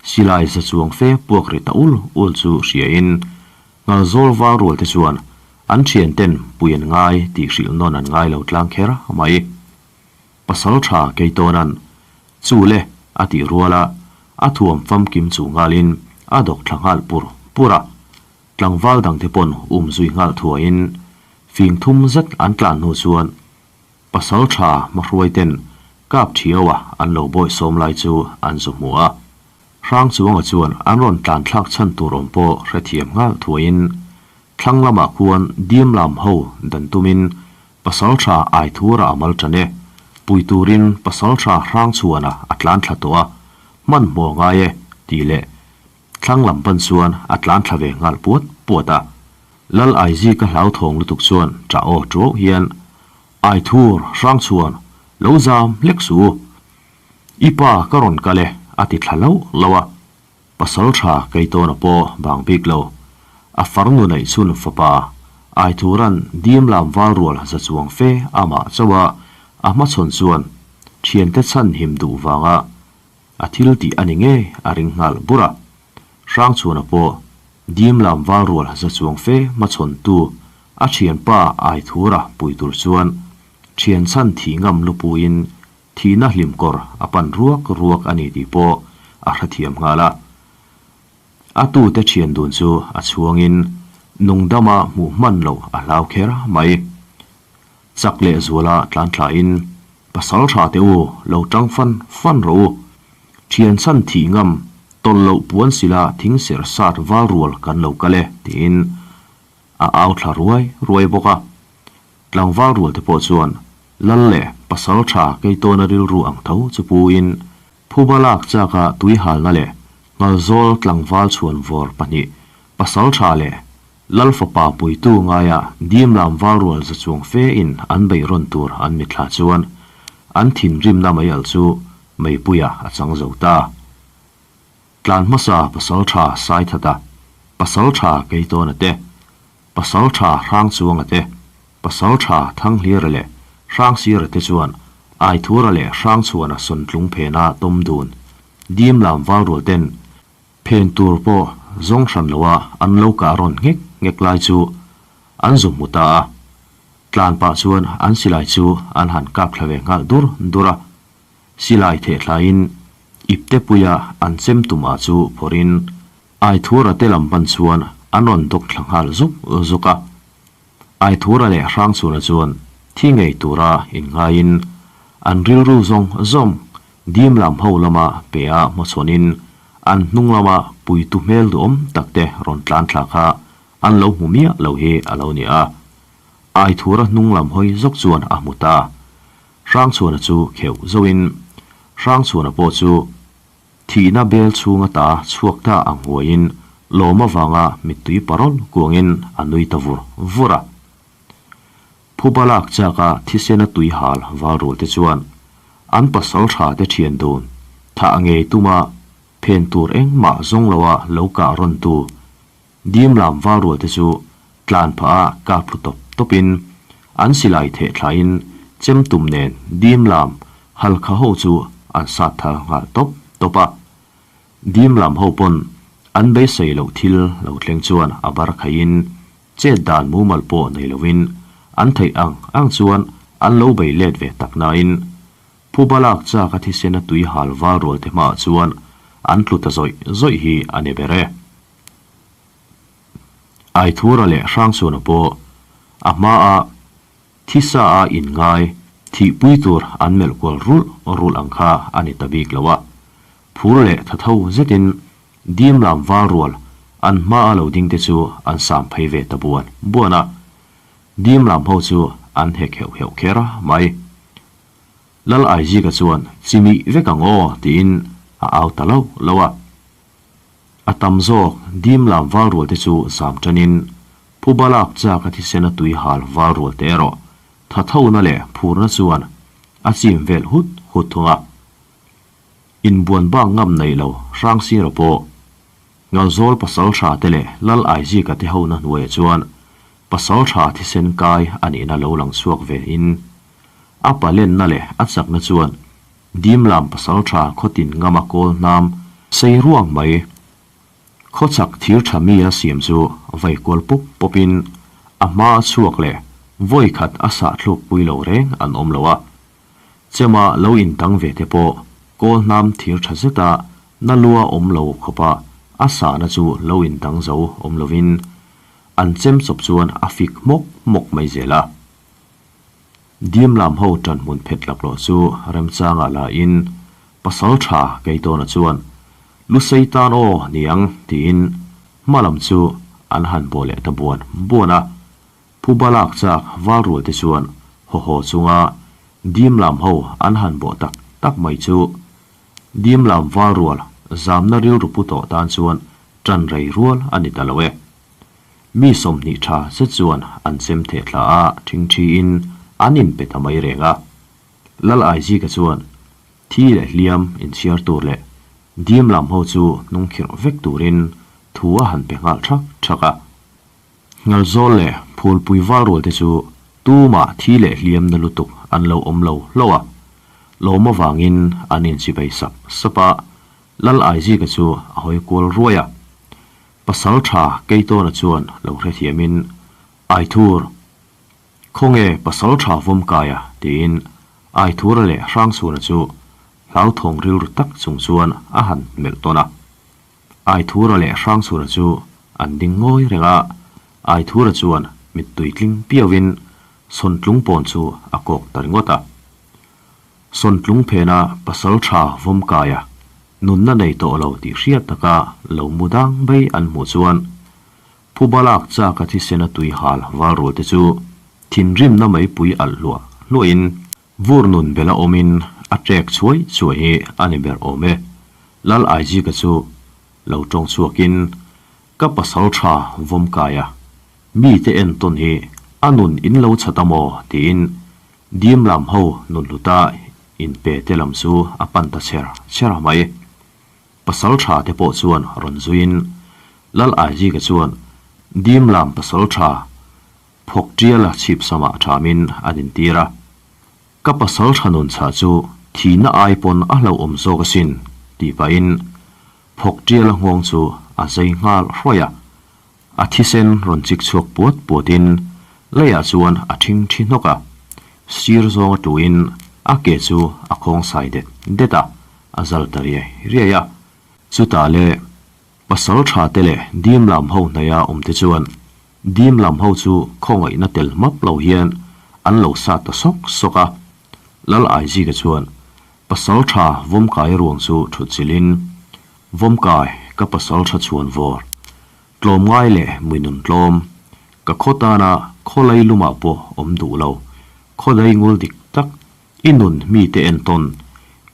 silai za chuang fe puak ri ta ul ul chu hriain Ngalzawl val rual te chuan an thian ten pui an ngai tih hrilh nawn an ngai lo tlang kher mai. Pasal tha Keitawna'n, Chu le, a tih rual a, a thuam famkim chu nghalin a dawk thla nghal pur pur a. Tlangval dangte pawn um zui nghal thuaiin fing thum zet an tlan hnu chuan pasal tha hmahruaiten kap thiaua an lo bawi sawm lai chu an zu hmu a. Hrangchuanga chuan an rawn tlan thlak chhan tur awm pawh hrethiam nghal thuaiin Thlang lamah khuan Dimlam ho dan tumin Pasaltha Aithura a mal tan e. Pui turin Pasaltha Hrangchhuana a tlan thla tawh a, hmanhmawh ngai e tih leh thlang lam pan chuan a tlan thla ve nghal puat puat a. Lal Aizika hlauthawng lutuk chuan ṭah aw ṭuauh hian, Aithur, Hrangchhuan, lo zam hlek suh u. I pa ka rawn kal e a ti thla lauh lauh a. Pasal tha Keitawna pawh bang bik lo. A farnu neih chhun fapa Aithuran Dimlam Valrual za chuang fe amah chauh a, a hmachhawn chuan thiante chhan him duh vanga a thil tih a ni ngei a ring nghal bur a. Hrangchhuana pawh Dimlam Valrual za chuang fe hmachhawntu a thianpa Aithura pui tur chuan thian chhan thih ngam lupuiin Thihna hlimkawr a pan ruak ruak a ni tih pawh a hrethiam nghal a. A tute thian dun chu a chhuangin nungdama hmuh hman loh a hlau kher mai. Chak leh zuala tlan thlain, Pasal tha teh u, lo tang fan fan rawh u. Thian chhan thih ngam, tawlh loh puan sila thing ser sat val rual kan lo kal e, tiin a au thla ruai ruai bawk a. Tlangval rualte pawh chuan Lal leh pasal tha Keitawna rilru ang tho chu puin phuba lak chaka tui halna leh Ngalzawl tlangval chhuan vawr pahnih pasal tha leh. Lal fapa puitu ngaia Dimlam valrual za chuang fe in an beih rawn tur an mitthla chuan an thinrimna mai alh chu meipuia a chang zo ta. Tlan hmasa Pasaltha Saithata, Pasaltha Keitawna te, Pasaltha Hrangchuanga te, Pasaltha Thanghlira leh Hrangsira te chuan Aithura leh Hrangchhuana sawntlung phena tawm dun Dimlam valrual ten Phen tur pawh zawng hran loa an lo kah rawn nghek nghek lai chu an zu hmu ta a, tlan pah chuan an silai chu an han kap thla ve nghal dur dur a. Silai theh thlaiin ipte puia an chem tum ah chu phawrhin Aithura te lam pan chuan an rawn dawk thla nghal zuk zuk a. Aithura leh Hrangchhuna chuan thi ngei tura inngaiin an rilru zawng zawng Dim lam ho lama pe a hmachhawnin an hnung lama puitu hmel duhawm tak te rawn tlan thla kha an lo hmu miah lo hi a lo ni a. Aithura hnung lam hawi zawk chuan a hmu ta. Hrangchhuana chu kheuh zohin Hrangchhuana pawh chu thihna bel chhung ata chhuak ta ang huaiin lawm avanga mittui parawl kuangin a nui ta vur vur a. Phuba lak chaka thisena tui hal valrual te chuan an pasal tha te thian dun thah ngei tuma phen tur engmah zawng loa lo kah rawn tu Dimlam valrual te chu tlan phah a kap thlu tawp tawpin an silai theh thlain chem tum nen Dimlam halkha ho chu an sat thar nghal tawp tawp a. Dimlam ho pawn an beisei loh thil lo thleng chuan a bar khaihin Chet dan mumal pawh nei loin an theih ang ang chuan an lo bei let ve tak nain phuba lak chak a thisena tui hal val rual te hmaah chuan an tlu ta zawih zawih hi a ni ber e. Aithura leh Hrangchhuana pawh a hmaa thisa a inngai thihpui tur an melh kual rulh rulh ang kha a ni ta bik lo a, phur leh thatho zetin Dimlam val rual an hma a lo ding te chu an sam phei ve ta buan buan a, Dimlam ho chu an hek heuh heuh kher mai. Lal Aizika chuan chimih vek ang aw tiin a au ta lo lo a. A tam zawk Dimlam val rual te chu zam tanin phuba lak chak a thisen a tui hal val rual te erawh thathona leh phurna chuan a chim vel hut hut thung a. Inbuan bak ngam nei lo Hrangsira pawh Ngalzawl pasaltha te leh Lal Aizika te hona hnuaiah chuan pasaltha thisen kai a nihna lo lang chhuak ve in a palenna leh a chakna chuan Dimlam pasaltha khawtin ngama kawl hnam sei ruang mai khawchak thir tha mi a siam chu vai kual pawp pawp in a hma a chhuak leh vawi khat a sahthluk pui lo reng an awm lo a. Chema lo intang ve te pawh kawl hnam thir tha zeta na lua awm lo khawpa a sahna chu lo intang zo awm lovin an chem chawp chuan a fik hmawk hmawk mai zel a. Dimlam ho tan hmun phet laklawh chu remchangah la in pasal tha Keitawna chuan Lusei tan aw niang tiin hma lam chu an han bawh leh ta buan buan a. Phuba lak chak valrual te chuan haw haw chunga Dimlam ho an han bawh tak tak mai chu Dimlam valrual zamna rilru pu tawh tan chuan tan rei rual a ni ta lo e. Mi 20 tha zet chuan an chem theh thla a thingthiin an inpe ta mai reng a. Lal Aizika chuan thi leh hliam inchhiar tur leh Dimlam ho chu hnungkhirh vek turin thu a han pe nghal thak thak a. Ngalzawl leh Phulpui valrual te chu tumah thi leh hliam na lutuk an lo awm lo hlauh a, lawm avangin an inchibei sap sap a, Lal Aizika chu a hawi kual ruai a. Pasal tha Keitawna chuan lo hrethiamin, Aithur, khawnge pasal tha Vawmkaia? tiin Aithura leh Hrangchhuna chu hlauthawng rilru tak chung chuan a han melh tawn a. Aithura leh Hrangchhura chu an ding ngawi reng a, Aithura chuan mittui tling piauin Sawntlung pawn chu a kawk ta ringawt a. Sawntlung phena pasal tha Vawmkaia nunna nei tawh lo tih hriat taka lo mu dang bai an hmuh chuan phuba lak chaka thisena tui hal valrual te chu thinrimna meipui alh hluah hluahin Vur nun bela awmin a ṭek chhuai chhuai hi a ni ber awm e. Lal Aizika chu lo ṭawng chhuakin, Ka pasal ṭha Vawmkaia. Mite entawn hi a nun in lo chhat a maw tiin dim lam ho nun hluta inpe te lam chu a pan ta cher cher a mai. Pasal tha te pawh chuan rawn zuiin Lal Aizika chuan dim lam pasal tha phawk tiala chhip samah thamin a dintir a. Ka pasal tha nun chhah chu thihna ai pawn a hlauhawm zawk asin tih pahin phawk tiala nghawng chu a zai nghal hruai a. A thisen rawn chik chhuak puat puatin leiah chuan a ṭhing ṭhi hnawk a, sir zawnga tuin a ke chu a khawng sai det det a, a zal ta riai riai a. Chutah le pasal ṭha te leh dim lam ho hnaia awm te chuan dim lam ho chu khawngaihna tel map lo hian an lo sat ta sawk sawk a. Lal Aizika chuan pasal ṭha vawmkai ruang chu ṭhut chilhin Vawmkai, ka pasal tha chhuan vawr. Tlawmngai leh muinun tlawm. Ka khaw tana khawlai lumah pawh awm duh lo. Khawdai ngul dik tak, i nun mite entawn.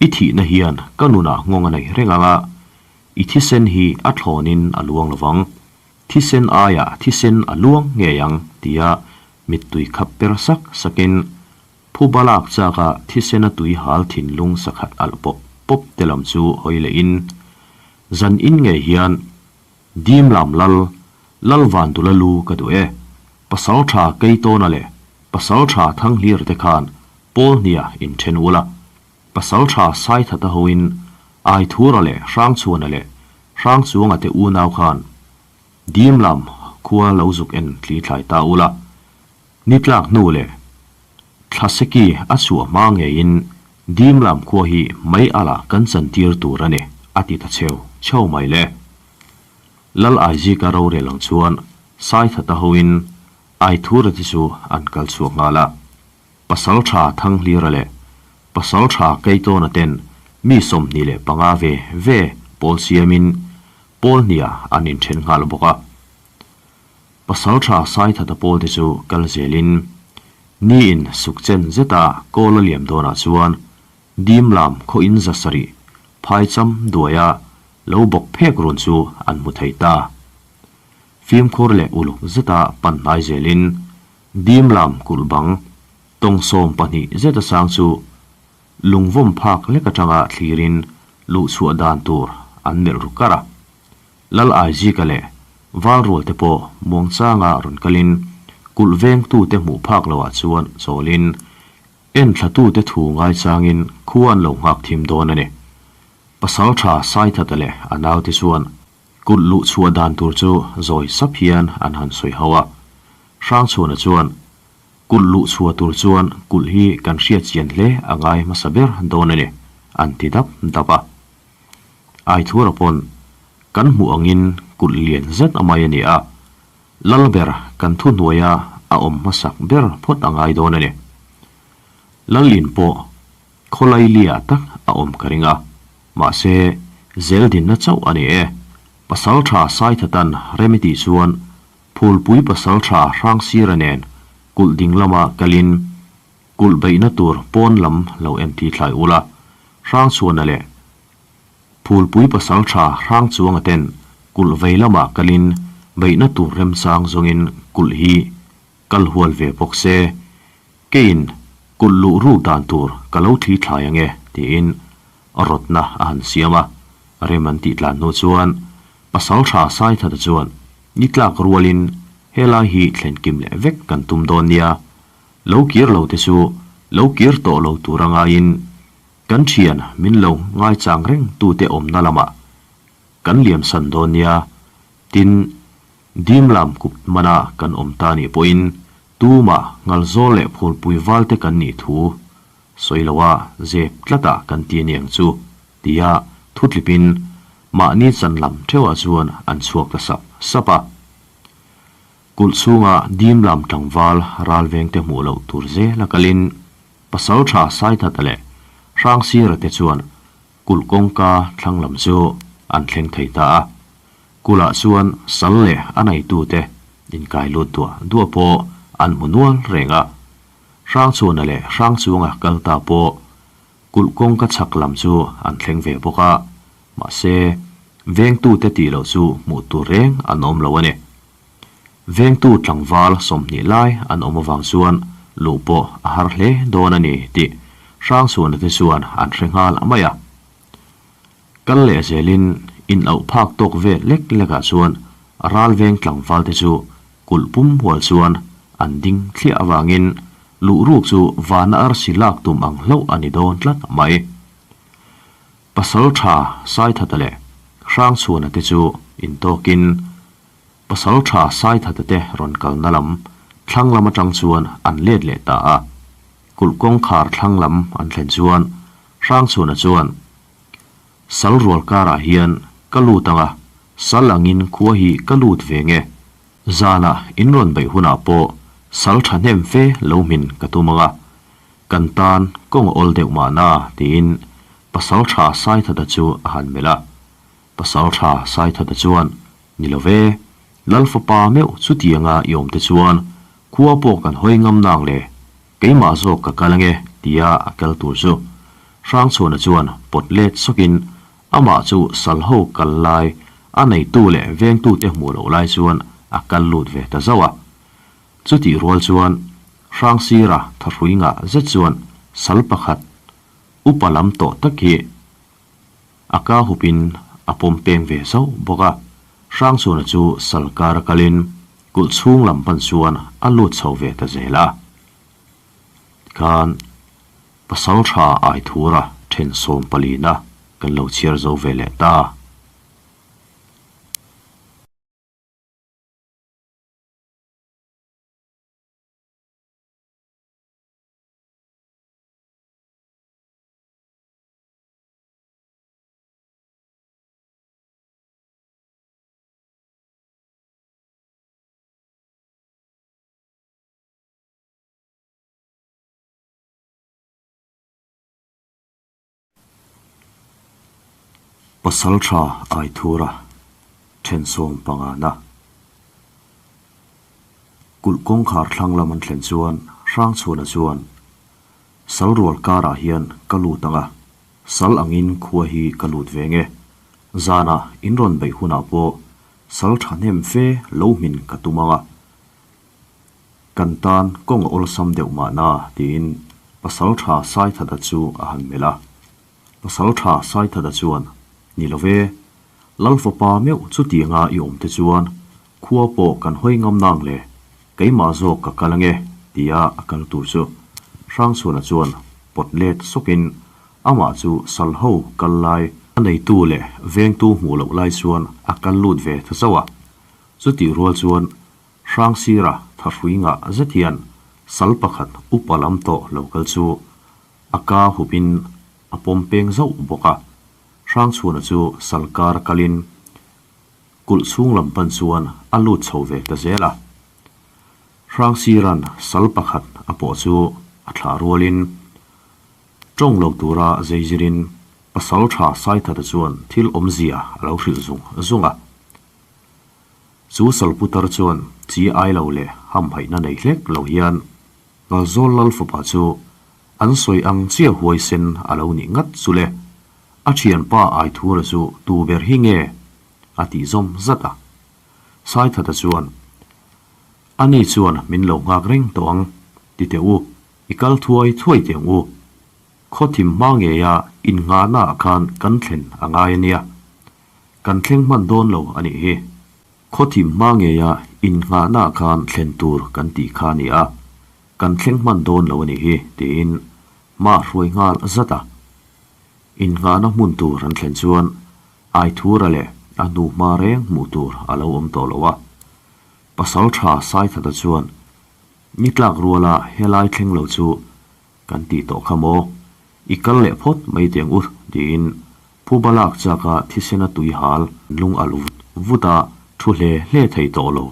I thihna hian ka nunah nghawng a nei reng ang a, i thisen hi a thlawnin a luang lovang. Thisen aiah thisen a luang ngei ang, tia mittui khap per sak sakin Phuba lak chak a thisen a tui hal thinlung sakhat alh pawp pawp te lam chu hawi leh in, Zan in ngei hian Dim lam lal, Lal Vandula lu ka duh e. Pasal tha Keitawna leh Pasal tha Thanghlir te khan pawl hnia in then ula. Pasal tha Saithata ho in Aithura leh Hrangchhuana leh Hrangchuanga te unau khan Dim lam khua lo zuk en thli thlai ta ula. Ni tlak hnu leh Thlaseki a chhuah hma ngeiin dim lam khua hi mei ala kan chantir tur a ni, a ti ta cheu cheu mai le. Lal Aizika rorel ang chuan Saithata hoin Aithura te chu an kal chhuak nghal a. Pasaltha Thanghlira leh Pasaltha Keitawna ten mi 25 ve ve pawl siamin pawl hniah an inthen nghal bawk a. Pasaltha Saithata pawlte chu kal zelin niin sukchen zeta kawl a liam dawnah chuan dim lam khaw in 700 phai cham duaia lo bawk phek run chu an hmu thei ta. Fimkhur leh uluk zeta pan hnai zelin dim lam kulh bang tawng 12 zeta sang chu lungvawm phak lek atanga thlirin luhchhuah dan tur an melh ru kar a. Lal Aizika leh Valrual te pawh muangchanga rawn kalin kulh vengtute hmuh phak loah chuan chawlin enthlatute thu ngaichangin khua an lo nghak thim dawn a ni. Pasaltha Saithata leh a naute chuan kulh luh chhuah dan tur chu zawi sap hian an han sawi ho a. Hrangchhuana chuan kulh luh chhuah tur chuan kulh hi kan hriat chian hle a ngai hmasa ber dawn a ni, an ti dap dap a. Aithura pawn kan hmuh angin kulh lian zet a mai a ni a, lal ber kan thuhnuaia a awm hmasak ber phawt a ngai dawn a ni. Lal in pawh khawlai liah tak a awm ka ring a, mahse zel dinna chauh a ni e. Pasaltha Saithatan rem i tih chuan Phulpui pasaltha Hrangsira nen kulh ding lama kalin Kulh beihna tur pawn lam lo en thi thlai ula, Hrangchhuana leh Phulpui pasaltha Hrangchuanga ten kulh vei lamah kalin beihna tur remchang zawngin kulh hi kal hual ve bawk se, keiin kulh luh ruk dan tur ka lo thli thlai ange tiin rawtna a han siam a, rem an tih tlan hnu chuan pasaltha Saithata chuan ni tlak rualin helai hi thlen kim leh vek kan tum dawn nia Lo kir lo te chu lo kir tawh lo tur a ngaiin kan thian min lo ngaichang reng tute awmna lamah kan liam san dawn nia. Tin, dim lam kup mana kan awm ta nih pawhin tumah ngalzawl leh phulpui val te kan nih thu sawi loa zep tlatah kan ti aniang chu tia thutlipin mahni chan lam theuhah chuan an chhuak ta sap sap a. Kulh chhunga dim lam tlangval ralvengte hmuh loh tur zela kalin Pasaltha Saithata leh Hrangsira te chuan kulh kawngka thlang lam chu an thleng thei ta a. Kulhah chuan sal leh a neitute inkai lut duah duah pawh an hmu nual reng a. Hrangchhuana leh Hrangchunga kal ta pawh kulh kawngka chhak lam chu an thleng ve bawk a, mahse vengtute tih loh chu hmuh tur reng an awm lo a ni. Vengtu tlangval 20 lai an awm avang chuan luh pawh a har hle dawn a ni tih Hrangchhuana te chuan an hre nghal mai a. Kal leh zelin in auh phak tawk vel lek lekah chuan ral veng tlangval te chu kulh pum hual chuan an ding thliah avangin luh ruk chu vana arsi lak tum ang hlauh a ni dawn tlat mai. Pasal tha Saithata leh Hrangchhuana te chu intawkin Pasal tha Saithata te rawn kalna lam thlang lam atang chuan an let leh ta a. Kulh kawngkhar thlang lam an thlen chuan Hrangchhuana chuan, Sal rual karah hian ka lut ang a, sal angin khua hi ka lut ve nge? Zanah in rawn beih hunah pawh sal thahnem fe lo hmin ka tum ang a, kan tan kawng a awl deuh mahna tiin Pasal tha Saithata chu a han melh a. Pasal tha Saithata chuan, Ni lo ve, Lal fapa meuh chutianga i awm te chuan khua pawh kan hawi ngam nang le, keimah zawk ka kal ange tia a kal tur chu Hrangchhuana chuan pawt let sawkin amah chu sal ho kal lai a neitu leh vengtute hmuh loh lai chuan a kal lut ve ta zauh a. Chutih rual chuan Hrangsira thahrui ngah zet chuan sal pakhat upa lam tawh tak hi A ka hupin a pawm peng ve zauh bawk a, Hrangchhuana chu sal kar a kalin kulh chhung lam pan chuan a lut chho ve ta zel a. Tikhan pasal tha Aithura then 14 na kan lo chhiar zo ve leh ta. Pasaltha Aithura then 15 na. Kulh kawngkhar thlang lam an thlen chuan Hrangchhuana chuan Sal rual karah hian ka lut ang a, sal angin khua hi ka lut ve nge. Zanah in rawn beih hunah pawh sal thahnem fe lo hmin ka tum ang a, kan tan kawng a awlsam deuh mahna tiin Pasal tha Saithata chu a han melh a. Pasal tha Saithata chuan, Ni lo ve, Lal fapa meuh chutianga i awm te chuan Khua pawh kan hawi ngam nang le, keimah zawk ka kal ange, tia a kal tur chu Hrangchhuana chuan pawt let sawkin amah chu sal ho kal lai a neitu leh vengtu hmuh loh lai chuan a kal lut ve ta zauh a. Chutih rual chuan Hrangsira thahrui ngah zet hian sal pakhat upa lam tawh lo kal chu a ka hupin a pawm peng zauh bawk a. Hrangchhuana chu sal kar kalin Kulh chhung lam pan chuan a lut chho ve ta zel a. Hrangsiran sal pakhat a pawh chu a thlah rualin tawng lo tura zeizirin pasal tha Saithata chuan thil awmzia a lo hrilh zung zung a. Chu sal putar chuan chi ai lo leh hamhaihna nei hlek lo hian Ngalzawl Lal fapa chu an sawi ang chiah huaisen a lo nih ngat chu le. A thianpa Aithura chu tu ber hi nge? a tih zawm zat a. Saithata chuan, Ani chuan min lo nghak reng tawh ang, ti teh u, i kal thuai thuai teh ang u. Khaw thim hma ngeia innghahnaah khan kan thlen a ngai a nia. Kan thleng hman dawn lo a nih hi. Khaw thim hma ngeia innghahnaah khan thlen tur kan tih kha a ni a, kan thleng hman dawn lo a nih hi, tiin hma a hruai nghal zat a. Innghahna hmun tur an thlen chuan Aithura leh a hnuhma reng hmuh tur a lo awm tawh lo a. Pasal tha Saithata chuan, Ni tlak ruala helai thleng lo chu kan tih tawh kha maw? I kal leh phawt mai teh ang u, tiin phuba lak chaka thisena tui hal lung alh vut vut a, thu hle hle thei tawh lo.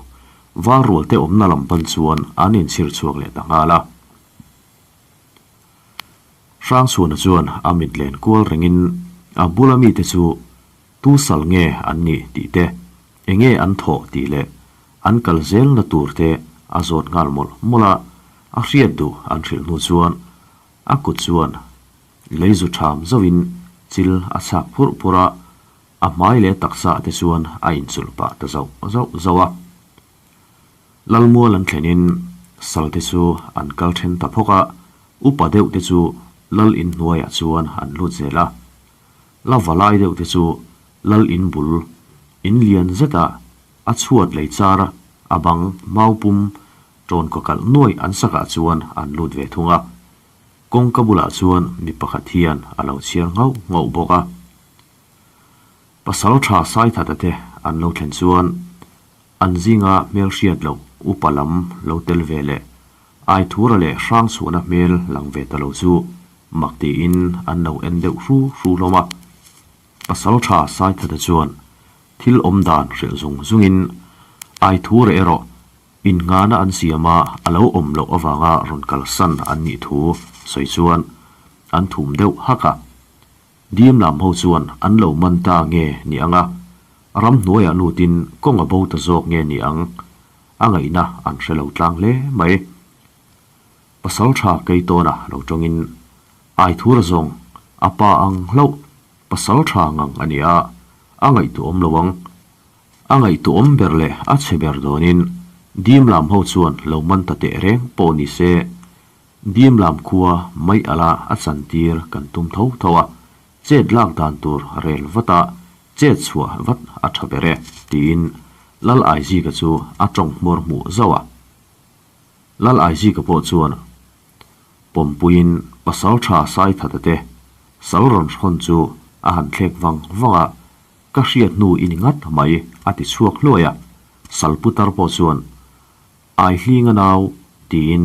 Val rualte awmna lam pan chuan an inchhir chhuak leh ta nghal a. Hrangchhuana chuan a mit len kual rengin a bula mite chu tu sal nge an nih tih te, enge an thawh tih leh an kal zelna tur te a zawt nghal mawlh mawlh a, a hriat duh an hrilh hnu chuan a kut chuan lei zu ṭham zauhin chil a chhak phurh phurh a, a hmai leh taksa te chuan a inchulh pah ta zauh zauh zauh a. Lalmual an thlenin salte chu an kal then ta phawk a, upa deuh te chu lal in hnuaiah chuan an lut zel a. La valai deuh te chu lal in bul in lian zeta a chhuat lei char a bang mau pum tawn kaw kalh nuai an sakah chuan an lut ve thung a. Kawngka bulah chuan mi pakhat hian a lo chhiar nghauh nghauh bawk a. Pasal tha Saithata te an lo thlen chuan an zinga hmelhriat loh upa lam lo tel ve leh Aithura leh Hrangchhuana hmel lang ve ta lo chu mak tiin an lo en deuh hru hru hlawm a. Pasal tha Saithata chuan thil awm dan hrilh zung zungin Aithura erawh Innghahna an siam a, a lo awm loh avanga rawn kalsan an nih thu sawi chuan an thum deuh hak a. Dim lam ho chuan an lo man ta nge ni ang a, ramhnuaiah lutin kawng a bo ta zawk nge ni ang, a ngaihna an hre lo tlang hle mai. Pasal tha Keitawna lo tawngin Aithura zawng a pa ang hlauh pasal tha ngang a ni a, a ngaihtuahawm lo ang. A ngaihtuahawm ber leh a chhe ber dawnin Dim lam ho chuan lo man ta teh reng pawh ni se, Dim lam khua mai ala a chantir kan tum tho tho a, chet lak dan tur rel vat a, chet chhuah vat a tha ber e, tiin Lal Aizika chu a tawng hmawr hmuh zauh a. Lal Aizika pawh chuan pawmpuiin pasal tha Saithata te sal rawn hrawn chu a han thlek vang vang a, Ka hriat hnu i ni ngat mai, a ti chhuak hluai a. Salputar pawh chuan, Aihlinga nau, tiin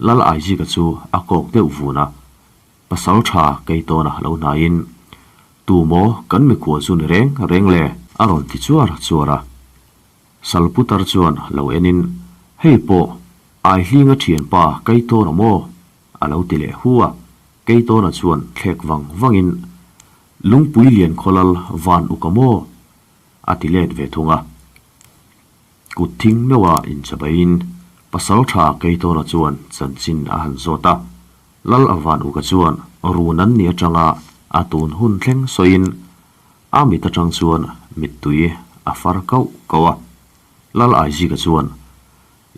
Lal Aizika chu a kawk deuh vun a. Pasal tha Keitawna lo hnaiin, Tu maw kan mikhual chu ni reng reng le? A rawn ti chuar chuar a. Salputar chuan lo enin, Hei pawh Aihlinga thianpa Keitawna maw? A lo ti leh hu a. Keitawna chuan thlek vang vangin, Lungpui lian khawlal van uk a maw? a ti let ve thung a. Kut thing meuha inchhabaiin pasal tha Keitawna chuan chanchin a han zawt a. Lal a van uka chuan run an ni atanga a tun hun thleng sawiin a mit atang chuan mittui a far kauh kauh a. Lal Aizika chuan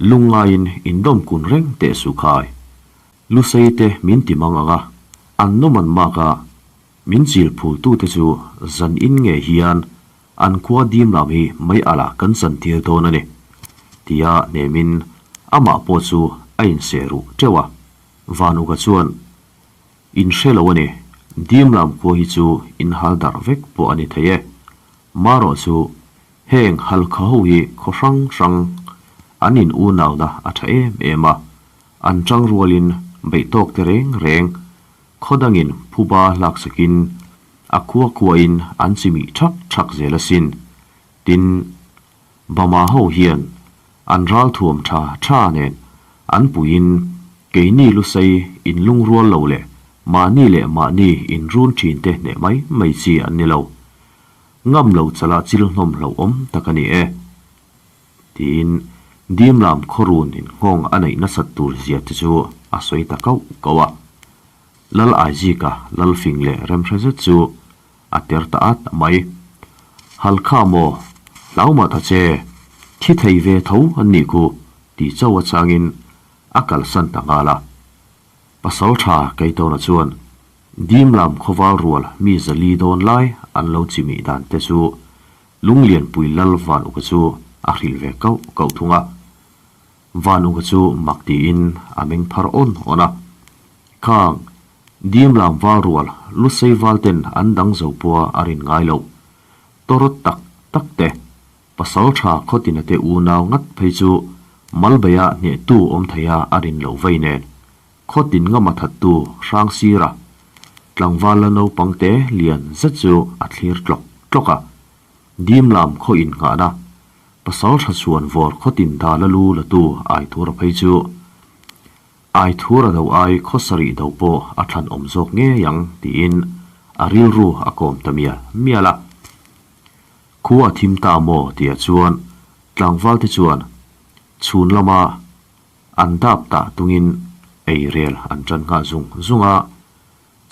lungngaiin indawm kun reng teh su khai. Lusei te min ti mang ang a, an nawm an mak a, min chil phul tute chu zan in nge hian an khua dim lam hi mai alah kan chan tir dawn a ni, tia hnemin amah pawh chu a inseh ruh teuh a. Vanuka chuan, In hre lo a ni, dim lam khua hi chu in hal darh vek pawh a ni thei e, marawh chu Heng halkha ho hi khaw hrang hrang an in unauna a tha em em a, an tang rualin beih tawk te reng reng khaw dangin phuba hlak sakin a khua khuain an chimih thak thak zel asin. Tin, Bama ho hian an ralthuam tha tha nen an puiin keini lusei in lungrual lo leh mahni leh mahni in run thin te hneh mai mai chi an ni lo. Ngam lo chala chil hnawm hlauhawm tak a ni e, tiin Dimlam khawrun in nghawng a neih nasat tur zia te chu a sawi ta kauh kauh a. Lal Aizika Lalfing leh Remhre zet chu a ter ta at mai. Halkha maw, hlau mah ta che, thi thei ve tho an nih khu, ti chauh achangin a kalsan ta nghal a. Pasal tha Keitawna chuan Dimlam khawval rual mi zali dawn lai an lo chimih dan te chu Lunglianpui lal Van Uka chu a hrilh ve kauh kauh thung a. Van Uka chu mak tiin a meng phar awn awn a. Khang, Dimlam val rual Lusei val ten an dang zo pawha a rin ngai loh. Tawrawt tak tak te, pasal tha khawtina te unau ngat phei chu Malbeia hnehtu awm theia a rin loh vei nen. Khaw tin ngama thattu hrang sira tlangval la naupang te lian zet chu a thlir tlawk tlawk a. Dimlam khaw innghahna pasal tha chhuan vawr khaw tin dala lu latu Aithura phei chu Aithura do ai khaw sarih do pawh a thlan awm zawk ngei ang tiin a rilru a kawm ta mial mial a. Khua a thim ta maw tihah chuan tlangval te chuan chhun lama An dap tah tungin ei rel an tan nghal zung zung a,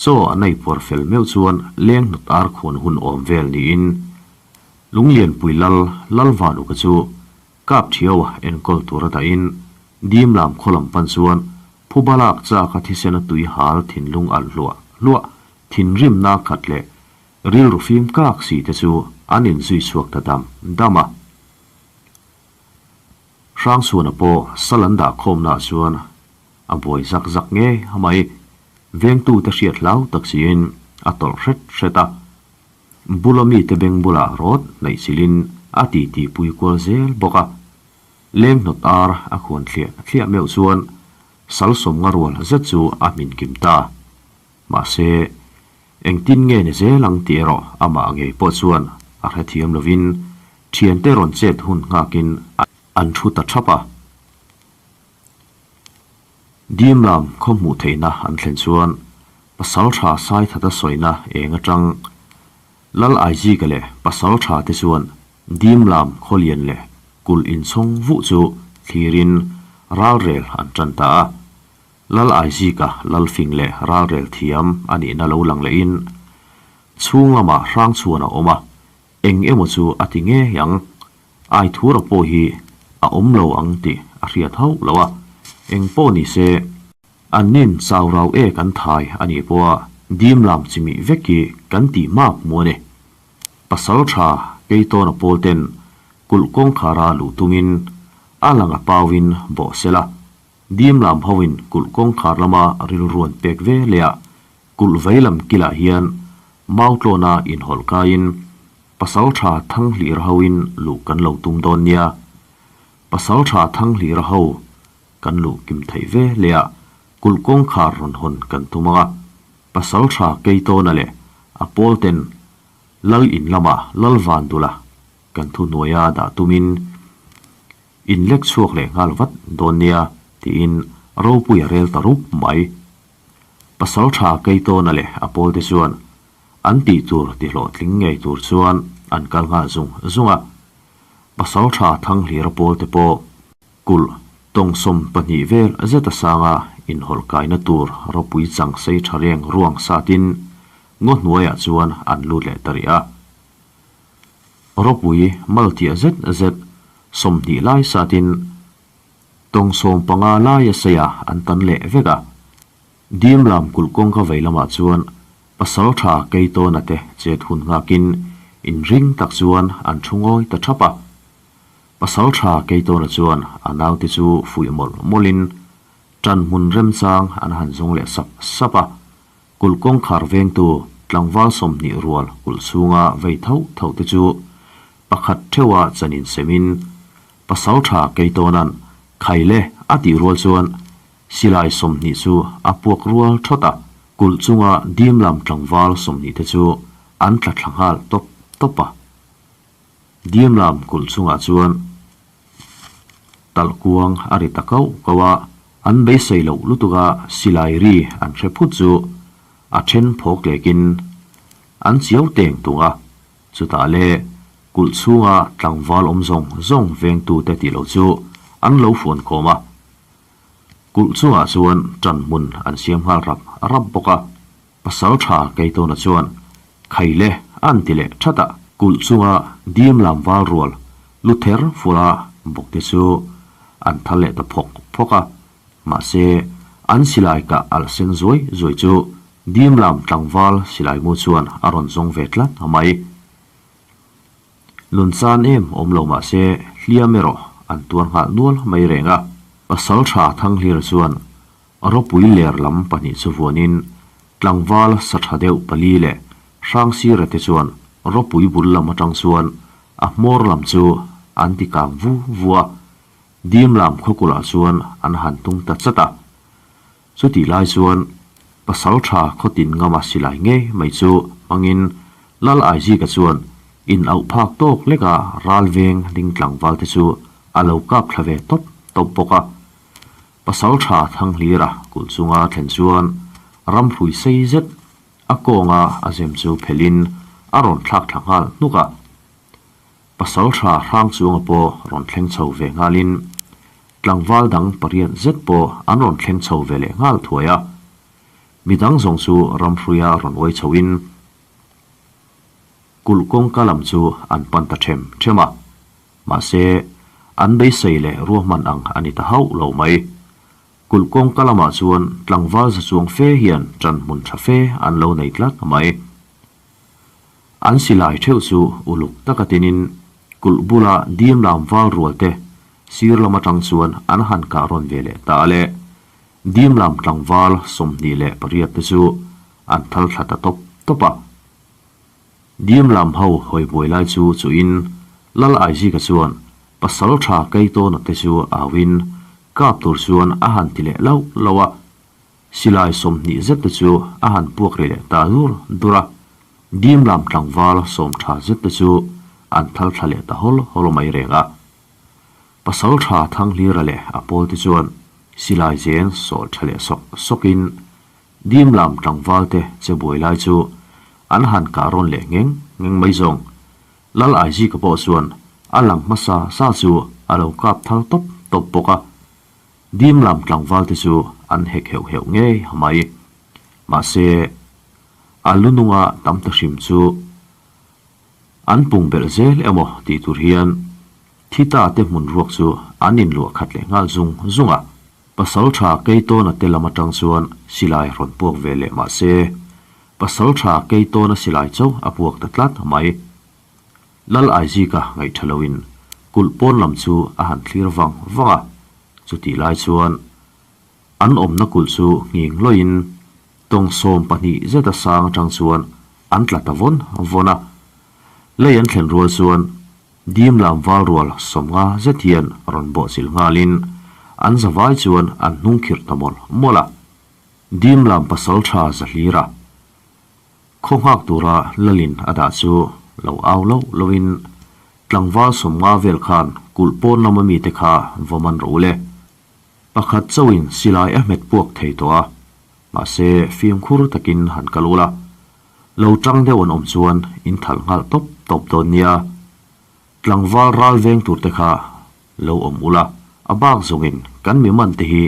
chaw an ei puar fel meuh chuan leng hnut ar khuan hun awm vel niin Lunglianpui lal Lalvanuka chu. Kapṭhiaua enkawl tura dahin Dimlam khaw lam pan chuan phuba lak chak a thisen a tui hal thinlung alh hluah hluah thinrimna khat leh rilru fim kak si te chu an inzui chhuak ta dam dam a. Hrangchhuana pawh sal an dah khawmnaah chuan a buai zak zak ngei a mai. Vengtute hriat hlau tak siin a tawlh hret hret a. Bula mite beng bulah rawt hnaih chilhin a titi pui kual zel bawk a. Leng hnawt ar a khuan thliah thliah meuh chuan sal sawmnga rual zet chu a hmin kim ta. Mahse, engtin nge ni zel ang tih erawh amah ngei pawh chuan a hrethiam lovin thiante rawn chet hun nghakin an thu ta thap a. Dimlam khaw hmuh theihna an thlen chuan pasal tha Saithata sawina eng atang Lal Aizika leh pasal tha te chuan Dimlam khaw lian leh kulh inchhawng vuh chu thlirin ralrel an tan ta a. Lal Aizika lalfing leh ralrel thiam a nihna lo lang lehin chhung lamah hrangchhuan a awm a, Eng emaw chu a ti ngei ang, Aithura pawh hi a awm lo ang tih a hriat hauh lo a, eng pawh ni se, an nin chau rau e kan thai a nih pawha dim lam chimih vek hi kan tih hmak hmu a ni. Pasal tha Keitawna pawl ten kulh kawngkhara luh tumin a lang a pauin bawh sela, dim lam hoin kulh kawngkhar lama rilruan pek ve leh a Kulh vei lam kilah hian Mautlawna inhawlh kaiin Pasaltha Thanghlira hoin luh kan lo tum dawn nia. Pasaltha Thanghlira ho kan luh kim theih ve leh a, kulh kawngkhar rawn hawn kan tum ang a. Pasaltha Keitawna leh a pawlten Lal in lamah Lal Vandula kan thuhnuaia dah tumin inlek chhuak leh nghal vat dawn nia tiin ropui a rel ta rup mai. Pasal tha Keitawna leh a pawlte chuan an tih tur ti hlawhtling ngei tur chuan an kal nghal zung zung a. Pasal tha Thanghlira pawlte pawh kulh tawngsawm pahnih vel zeta sanga inhawlh kaina tur ropui chang sei tha reng ruang satin ngaw hnuaiah chuan an lut leh ta rih a. Ropui maltiah zet zet 20 lai satin Tawng 15 laia seia an tan leh vek a. Dim lam kulh kawngka vei lamah chuan pasal tha Keitawna te chet hun nghakin inring tak chuan an thu ngawi ta thap a. Pasal tha Keitawna chuan a naute chu fuih mawlh mawlhin tan hmun remchang an han zawng leh sap sap a. Kulh kawngkhar vengtu tlangval 20 rual kulh chhunga vei tho tho te chu pakhat theuha chan insemin Pasal tha Keitawna'n Khaile a tih rual chuan silai 20 chu a puak rual thawt a, kulh chunga dim lam tlangval 20 te chu an tla thla nghal tawp tawp a. Dim lam kulh chungah chuan talh kuang a ri ta kauh kauh a, an beisei loh lutuk a silai ri an hre phut chu a then phawk lekin an chiau teng tung a, Chutah le, kulh chhunga tlangval awm zawng zawng vengtute tih loh chu an lo fuan khawm a. Kulh chungah chuan ṭan hmun an siam nghal rap rap bawk a. Pasal ṭha Keitawna chuan Khaile an ti leh ṭhat a. Kulh chunga dim lam val rual lu ther fura bawkte chu an thal leh ta phawk phawk a. Mahse, an silai kah alh sen zuai zuai chu Dimlam tlangval silai mu chuan a rawn zawng ve tlat a mai. Nunchan em awm lo mah se hliam erawh an tuar nghal nual mai reng a. Pasal tha Thanghlira chuan ropui ler lam pahnih chu vuanin tlangval sa tha deuh pali leh Hrangsira te chuan ropui bul lam atang chuan a hmawr lam chu an ti kang vu vu a, Dimlam khawkulh ah chuan an han tung ta chat a. Chutih lai chuan pasal tha khawtin ngama silai ngei mai chu hmangin Lal Aizika chuan in auh phak tawk leka ral veng ding tlangval te chu a lo kap thla ve tawp tawp bawk a. Pasal tha Thanghlira kulh chunga thlen chuan ramhrui sei zet a kawnga a zem chu phelhin a rawn thlak thla nghal hnuk a. Pasal tha hrang chunga pawh rawn thleng chho ve nghalin tlangval dang pariat zet pawh an rawn thleng chho ve leh nghal thuai a. Midang zawng chu ramhruia rawn uai chhoin kulh kawngka lam chu an pan ta them them a. Mahse, An beisei leh ruahman ang a ni ta hauh lo mai. Kulh kawngka lamah chuan tlangval za chuang fe hian ṭan hmun ṭha fe an lo nei tlat mai. An silai ṭheuh chu uluk taka tinin kulh bula dim lam val rual te sir lam aṭang chuan an han kah rawn ve leh ta a le. Dim lam tlangval 28 te chu an thal thla ta tawp tawp a. Dim lam ho hawi buai lai chu chuhin Lal Aizika chuan pasal tha Keitawna te chu auin kap tur chuan a han ti leh lauh lauh a. Silai 20 zet te chu a han puak ri leh ta dur dur a. Dim lam tlangval sawm tha zet te chu an thal thla leh ta hawl hawl mai reng a. Pasal tha Thanghlira leh a pawl te chuan silai zen sawh tha leh sawk sawkin Dim lam tlangval te che buai lai chu an han kah rawn leh ngheng ngheng mai zawng. Lal Aizika pawh chuan a lang hmasa sa chu a lo kap thal tawp tawp bawk a. Dim lam tlangval te chu an hek heuh heuh ngei mai. Mahse, a lu nunga tam ta hrim chu an pung belh zel emaw tih tur hian thi ta te hmun ruak chu an inluah khat leh nghal zung zung a. Pasal tha Keitawna te lam atang chuan silai rawn puak ve leh mah se, Pasal tha Keitawna silai chauh a puak ta tlat mai. Lal Aizika ngaih tha loin kulh pawn lam chu a han thlir vang vang a, chutih lai chuan an awmna kulh chu nghing lawiin tawng 12 zeta sang atang chuan an tla ta vawn vawn a. Lei an thlen rual chuan Dim lam val rual 50 zet hian rawn bawhchilh nghalin an zavai chuan an hnung khirh ta mawlh mawlh a. Dim lam pasal tha za hlir a. Khaw nghak tura Lalin a dah chu lo au loh lohin tlangval 50 vel khan kulh pawn lama mite kha va man rawh u le. Pakhat chauhin silai a hmet puak thei tawh a, mahse fimkhur takin han kal ula. Lo tang deuh an awm chuan in thalh nghal tawp tawp dawn nia. Tlangval ral veng tur te kha lo awm ula, a bak zawngin kan mi man te hi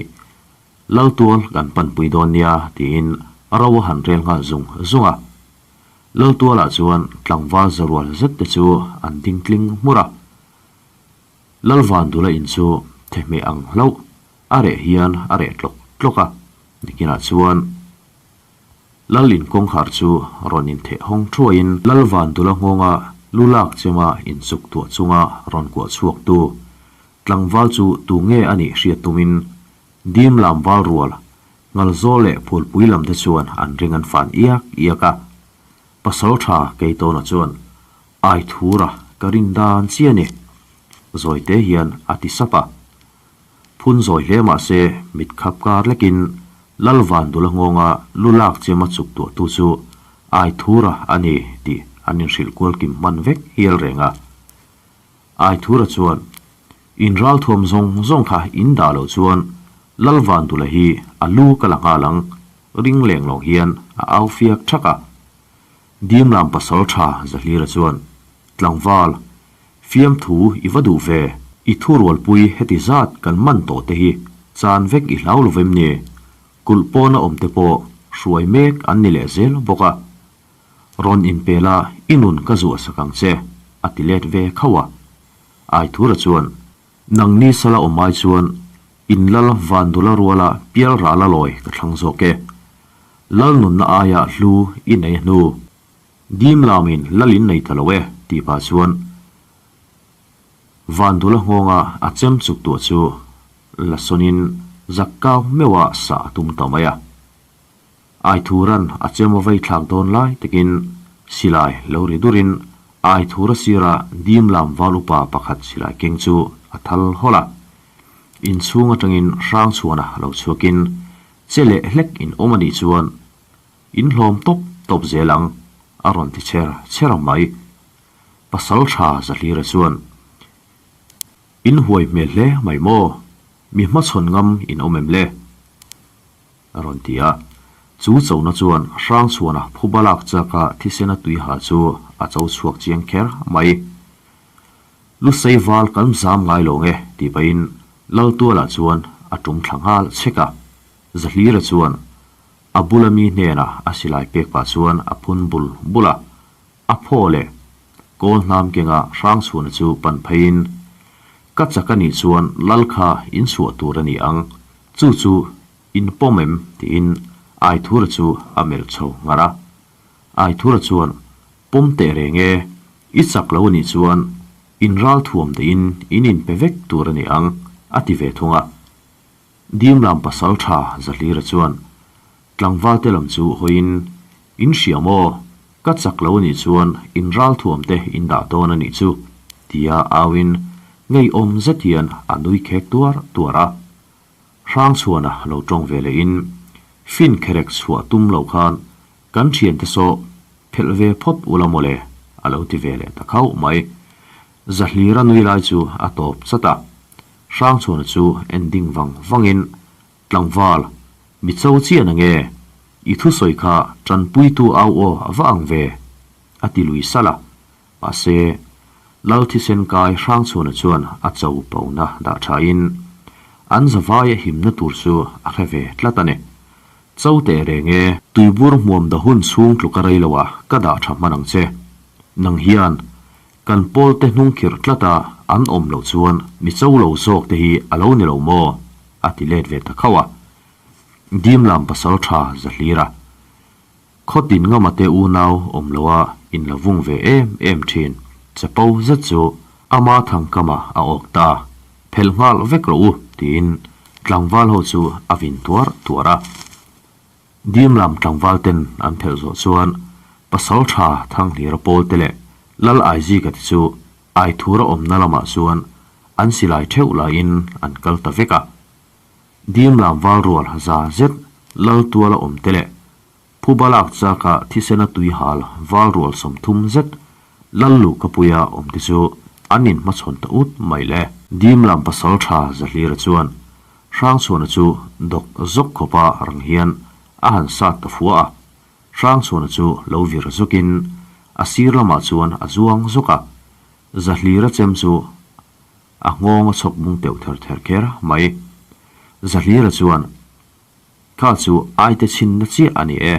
Laltual kan panpui dawn nia tiin ro a han rel nghal zung zung a. Laltualah chuan tlangval zarual zet te chu an ding tling hmur a. Lalvandula in chu thehmeh ang hlauh a reh hian a reh tlawk tlawk a, nikinah chuan Lal in kawngkhar chu rawn intheh hawng thuaiin Lalvandula nghawnga lu lak chema inchuk tuah chunga rawn kuah chhuaktu tlangval chu tu nge a nih hriat tumin dim lam val rual Ngalzawl leh Phulpui lam te chuan an ring an fan iak iak a. Pasal tha Keitawna chuan Aithura ka rin dan chiah a ni. Zawite hian a ti sap a. Phun zawi hle mah se mit khap kar lekin Lalvandula nghawnga lu lak chema chuk tuahtu chu Aithura a ni tih an inhrilh kual kim hman vek hial reng a. Aithura chuan, In ralthuam zawng zawng kha in dah loh chuan Lalvandula hi a lu ka la nghal ang, ring leng lo hian a au fiak thak a. Dimlam pasal tha Zahlira chuan, Tlangval, fiamthu i va duh ve, i thurualpui heti zat kan man tawh te hi chan vek i hlau lo vem ni? Kulh pawna awm te pawh hruai mek an ni leh zel bawk a. Rawn inpel a, i nun ka zuah sak ang che, a ti let ve khauh a. Aithura chuan, Nangni sala awm ai chuan in lal Vandula ruala pial rala lawi ka thlang zawk e. Lal nunna aia hlu i nei a hnu. Dim lamin lal in nei ta lo e, tih pah chuan Vandula nghawnga a chem chuk tuah chu la sawnin zak kau meuha sah a tum ta mai a. Aithuran a chem a vei thlak dawn lai takin silai lo ri durin Aithura sira dim lam val upa pakhat silai keng chu a thal hawlh a. Inchhung atangin Hrangchhuana lo chhuakin Che leh hlek in awm a nih chuan in hlawm tawp tawp zel ang, a rawn ti cher cher mai. Pasal tha Zahlira chuan, In huai hmel hle mai maw? Mi hmachhawn ngam in awm em le? A rawn ti a. Chu chona chuan Hrangchhuana phuba lak chaka thisena tui ha chu a cho chhuak chiang kher mai. Lusei val kan zam ngai lo nge tih pahin Laltualah chuan a tum thla nghal chek a. Zahlira chuan a bula mi hnenah a silai pek pah chuan a phun bul bul a. A phaw leh kawl hnam kenga Hrangchhuana chu pan pheiin. Ka chak a nih chuan lal kha in chhuah tur a ni ang, chu chu in pawm em? tiin Aithura chu a melh chho ngar a. Aithura chuan, Pawm teh reng e, i chak lo a nih chuan in ral thuam dahin in inpe vek tur a ni ang, a ti ve thung a. Dimlam pasal tha Zahlira chuan tlangvalte lam chu hawiin, In hria maw? Ka chak lo anih chuan in ralthuam te in dah dawn anih chu, tia auin ngeiawm zet hian a nui khek tuar tuar a. Hrangchhuana lo tawng ve lehin, Fin kherek chhuah tum lo khan kan thiante saw phelh ve phawt ula mawle, a lo ti ve leh ta khauh mai. Zahlira nui lai chu a tawp chat a. Hrangchhuana chu en ding vang vangin, Tlangval, mi cho chian ange, i thusawi kha tanpuitu au aw a va ang ve, a ti lui salh a. Mahse, Lal thisen kai Hrangchhuana chuan a cho pona dah thain, an zavaia himna tur chu a hre ve tlat a ni. Cho teh reng e, tuibur hmuam da hun chhung tluka rei loah ka dah tha hman ang che. Nang hian Kan pawlte hnungkhirh tlata an awm loh chuan mi cho lo zawk te hi a lo ni lo maw? a ti let ve ta khauh a. Dimlam pasal tha Zahlira. Khawtin ngama te unau awm loa in la vung ve em em thin. Chapo zet chu ama thangkamah a awk ta. Phelh nghal vek rawh u tiin tlangval ho chu a vin tuar tuar a. Dimlam tlangval ten an phelh zawh chuan pasal tha Thanghlira pawl te leh Lal Aizika te chu Aithura awmna lamah chuan an silai theuh laiin an kal ta vek a. Dimlam val rual za zet Lal tuala awm te leh Phuba lak chaka thisena tui hal val rual 30 zet Lal Luhkapuia awm te chu an inhmachhawn ta ut mai le. Dimlam pasal tha Zahlira chuan Hrangchhuana chu dawk zawk khawpa rang hian a han sat ta fua a, Hrangchhuana chu lo vir zawkin a sir lamah chuan a zuang zawk a, Zahlira chem chu a nghawng a chhawk bung teuh ther ther kher mai. Zahlira chuan, Kha chu aite chhinna chiah a ni e,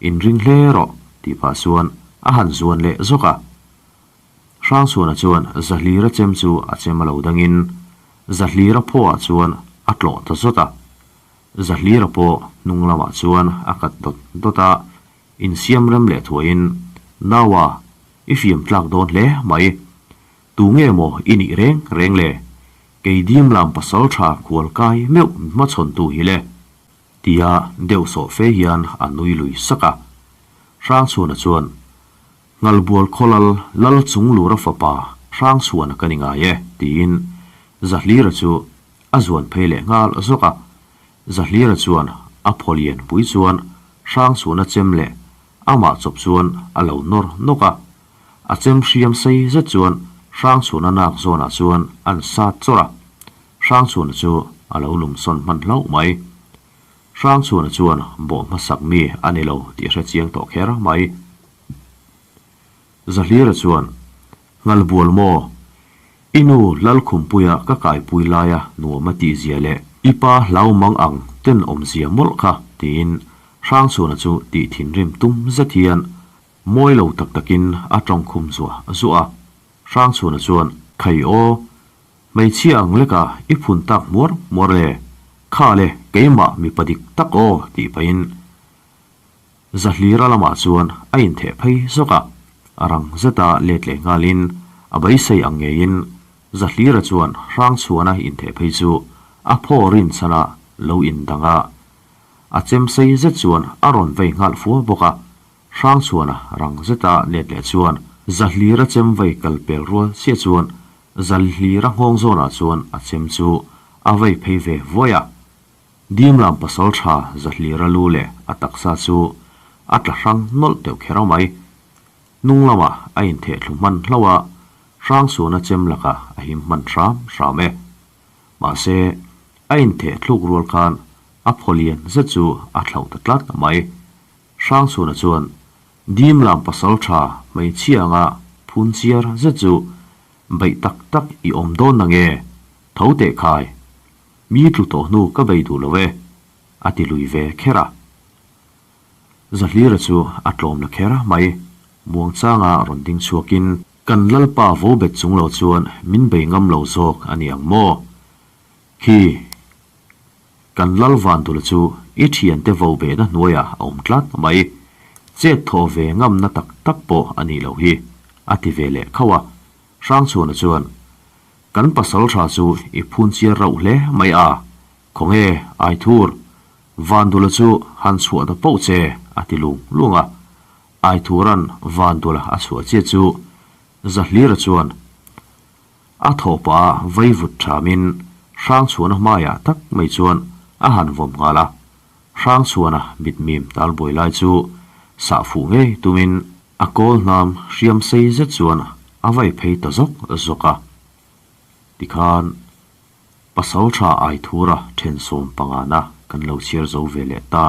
inring hle rawh, tih pah chuan a han zuan leh zawk a. Hrangchhuana chuan Zahlira chem chu a chem a lo dangin Zahlira phawah chuan a tlawh ta zawt a. Zahlira pawh hnung lamah chuan a kat dawt dawt a, insiam rem leh thuaiin, Naua, i fiam tlak dawn hle mai. Tu nge maw i nih reng reng le? Kei dim lam pasal tha khual kai meuh hmachhawntu hi le. Tia deuh sawh fe hian a nui lui sak a. Hrangchhuana chuan, Nghalbual khawlal lal chung lura fapa Hrangchhuana ka ni ngai e, tiin Zahlira chu a zuan phei leh nghal zawk a. Zahlira chuan a phaw lian pui chuan Hrangchhuana chem leh amah chawp chuan a lo nawr nawk a. A chem hriam sei zet chuan Hrangchhuana nak zawnah chuan an sat chawrh a. Hrangchhuana chu a lo lum sawn hman hlauh mai. Hrangchhuana chuan bawh hmasak mi a ni lo tih hre chiang tawh kher mai. Zahlira chuan, Nghalbual maw? I nu Lalkhumpuia ka kaipui laia nuam a tihzia leh i pa hlau mang ang ten awmzia mawlh kha, tiin Hrangchhuana chu tih thinrim tum zet hian mawi lo tak takin a tawngkhum zuah zuah a. Hrangchhuana chuan, Khai aw, Hmeichhia ang leka i phun tak hmuar hmuar le, kha le keimah mipa dik tak aw tih pahin Zahlira lamah chuan a intheh phei zawk a, a rang zeta let leh nghalin a beisei ang ngeiin Zahlira chuan Hrangchhuana intheh phei chu a phaw rinchhana lo indang a, a chemsei zet chuan a rawn vei nghal fua bawk a. Hrangchhuana rang zeta let leh chuan Zahlira chem vei kal pel rual chiah chuan Zalhlira nghawng zawnah chuan a chem chu a vei phei ve vuai a. Dimlam pasal tha Zahlira lu leh a taksa chu a tla hrang nawlh teuh kher mai. Hnung lamah a intheh thlu hman hlauh a, Hrangchhuana chem lakah a him hman hram hram e. Mahse, a intheh thluk rual khan a phaw lian zet chu a thlauh ta tlat mai. Hrangchhuana chuan Dimlam pasal tha hmeichhia anga phun chiar zet chu beih tak tak i awm dawn na nge? Tho teh khai. Mi tlu tawh hnu ka bei duh lo e, a ti lui ve kher a. Zahlira chu a tlawm la kher mai. Muangchanga rawn ding chhuakin. Kan Lalpa vo bet chung lo chuan min bei ngam lo zawk a ni ang maw? Khi kan Lal Vandula chu i thiante vo behna hnuaiah a awm tlat mai. Chet thawh ve ngamna tak tak pawh a nih loh hi, a ti ve leh khauh a. Hrangchhuana chuan, Kan pasaltha chu i phun chiar rauh hle mai a, khawnge Aithur, Vandula chu han chhuah ta poh che, a ti lung lung a. Aithura'n Vandula a chhuah chiah chu Zahlira chuan a thawh pah a vaivut thamin Hrangchhuana hmaiah tak mai chuan a han vawm nghal a. Hrangchhuana mitmim talbuai lai chu sah fuh ngei tumin a kawl hnam hriam sei zet chuan a vai phei ta zawk zawk a. Tikhan Pasaltha Aithura thensawm pangana kan lo chhiar zo ve leh ta.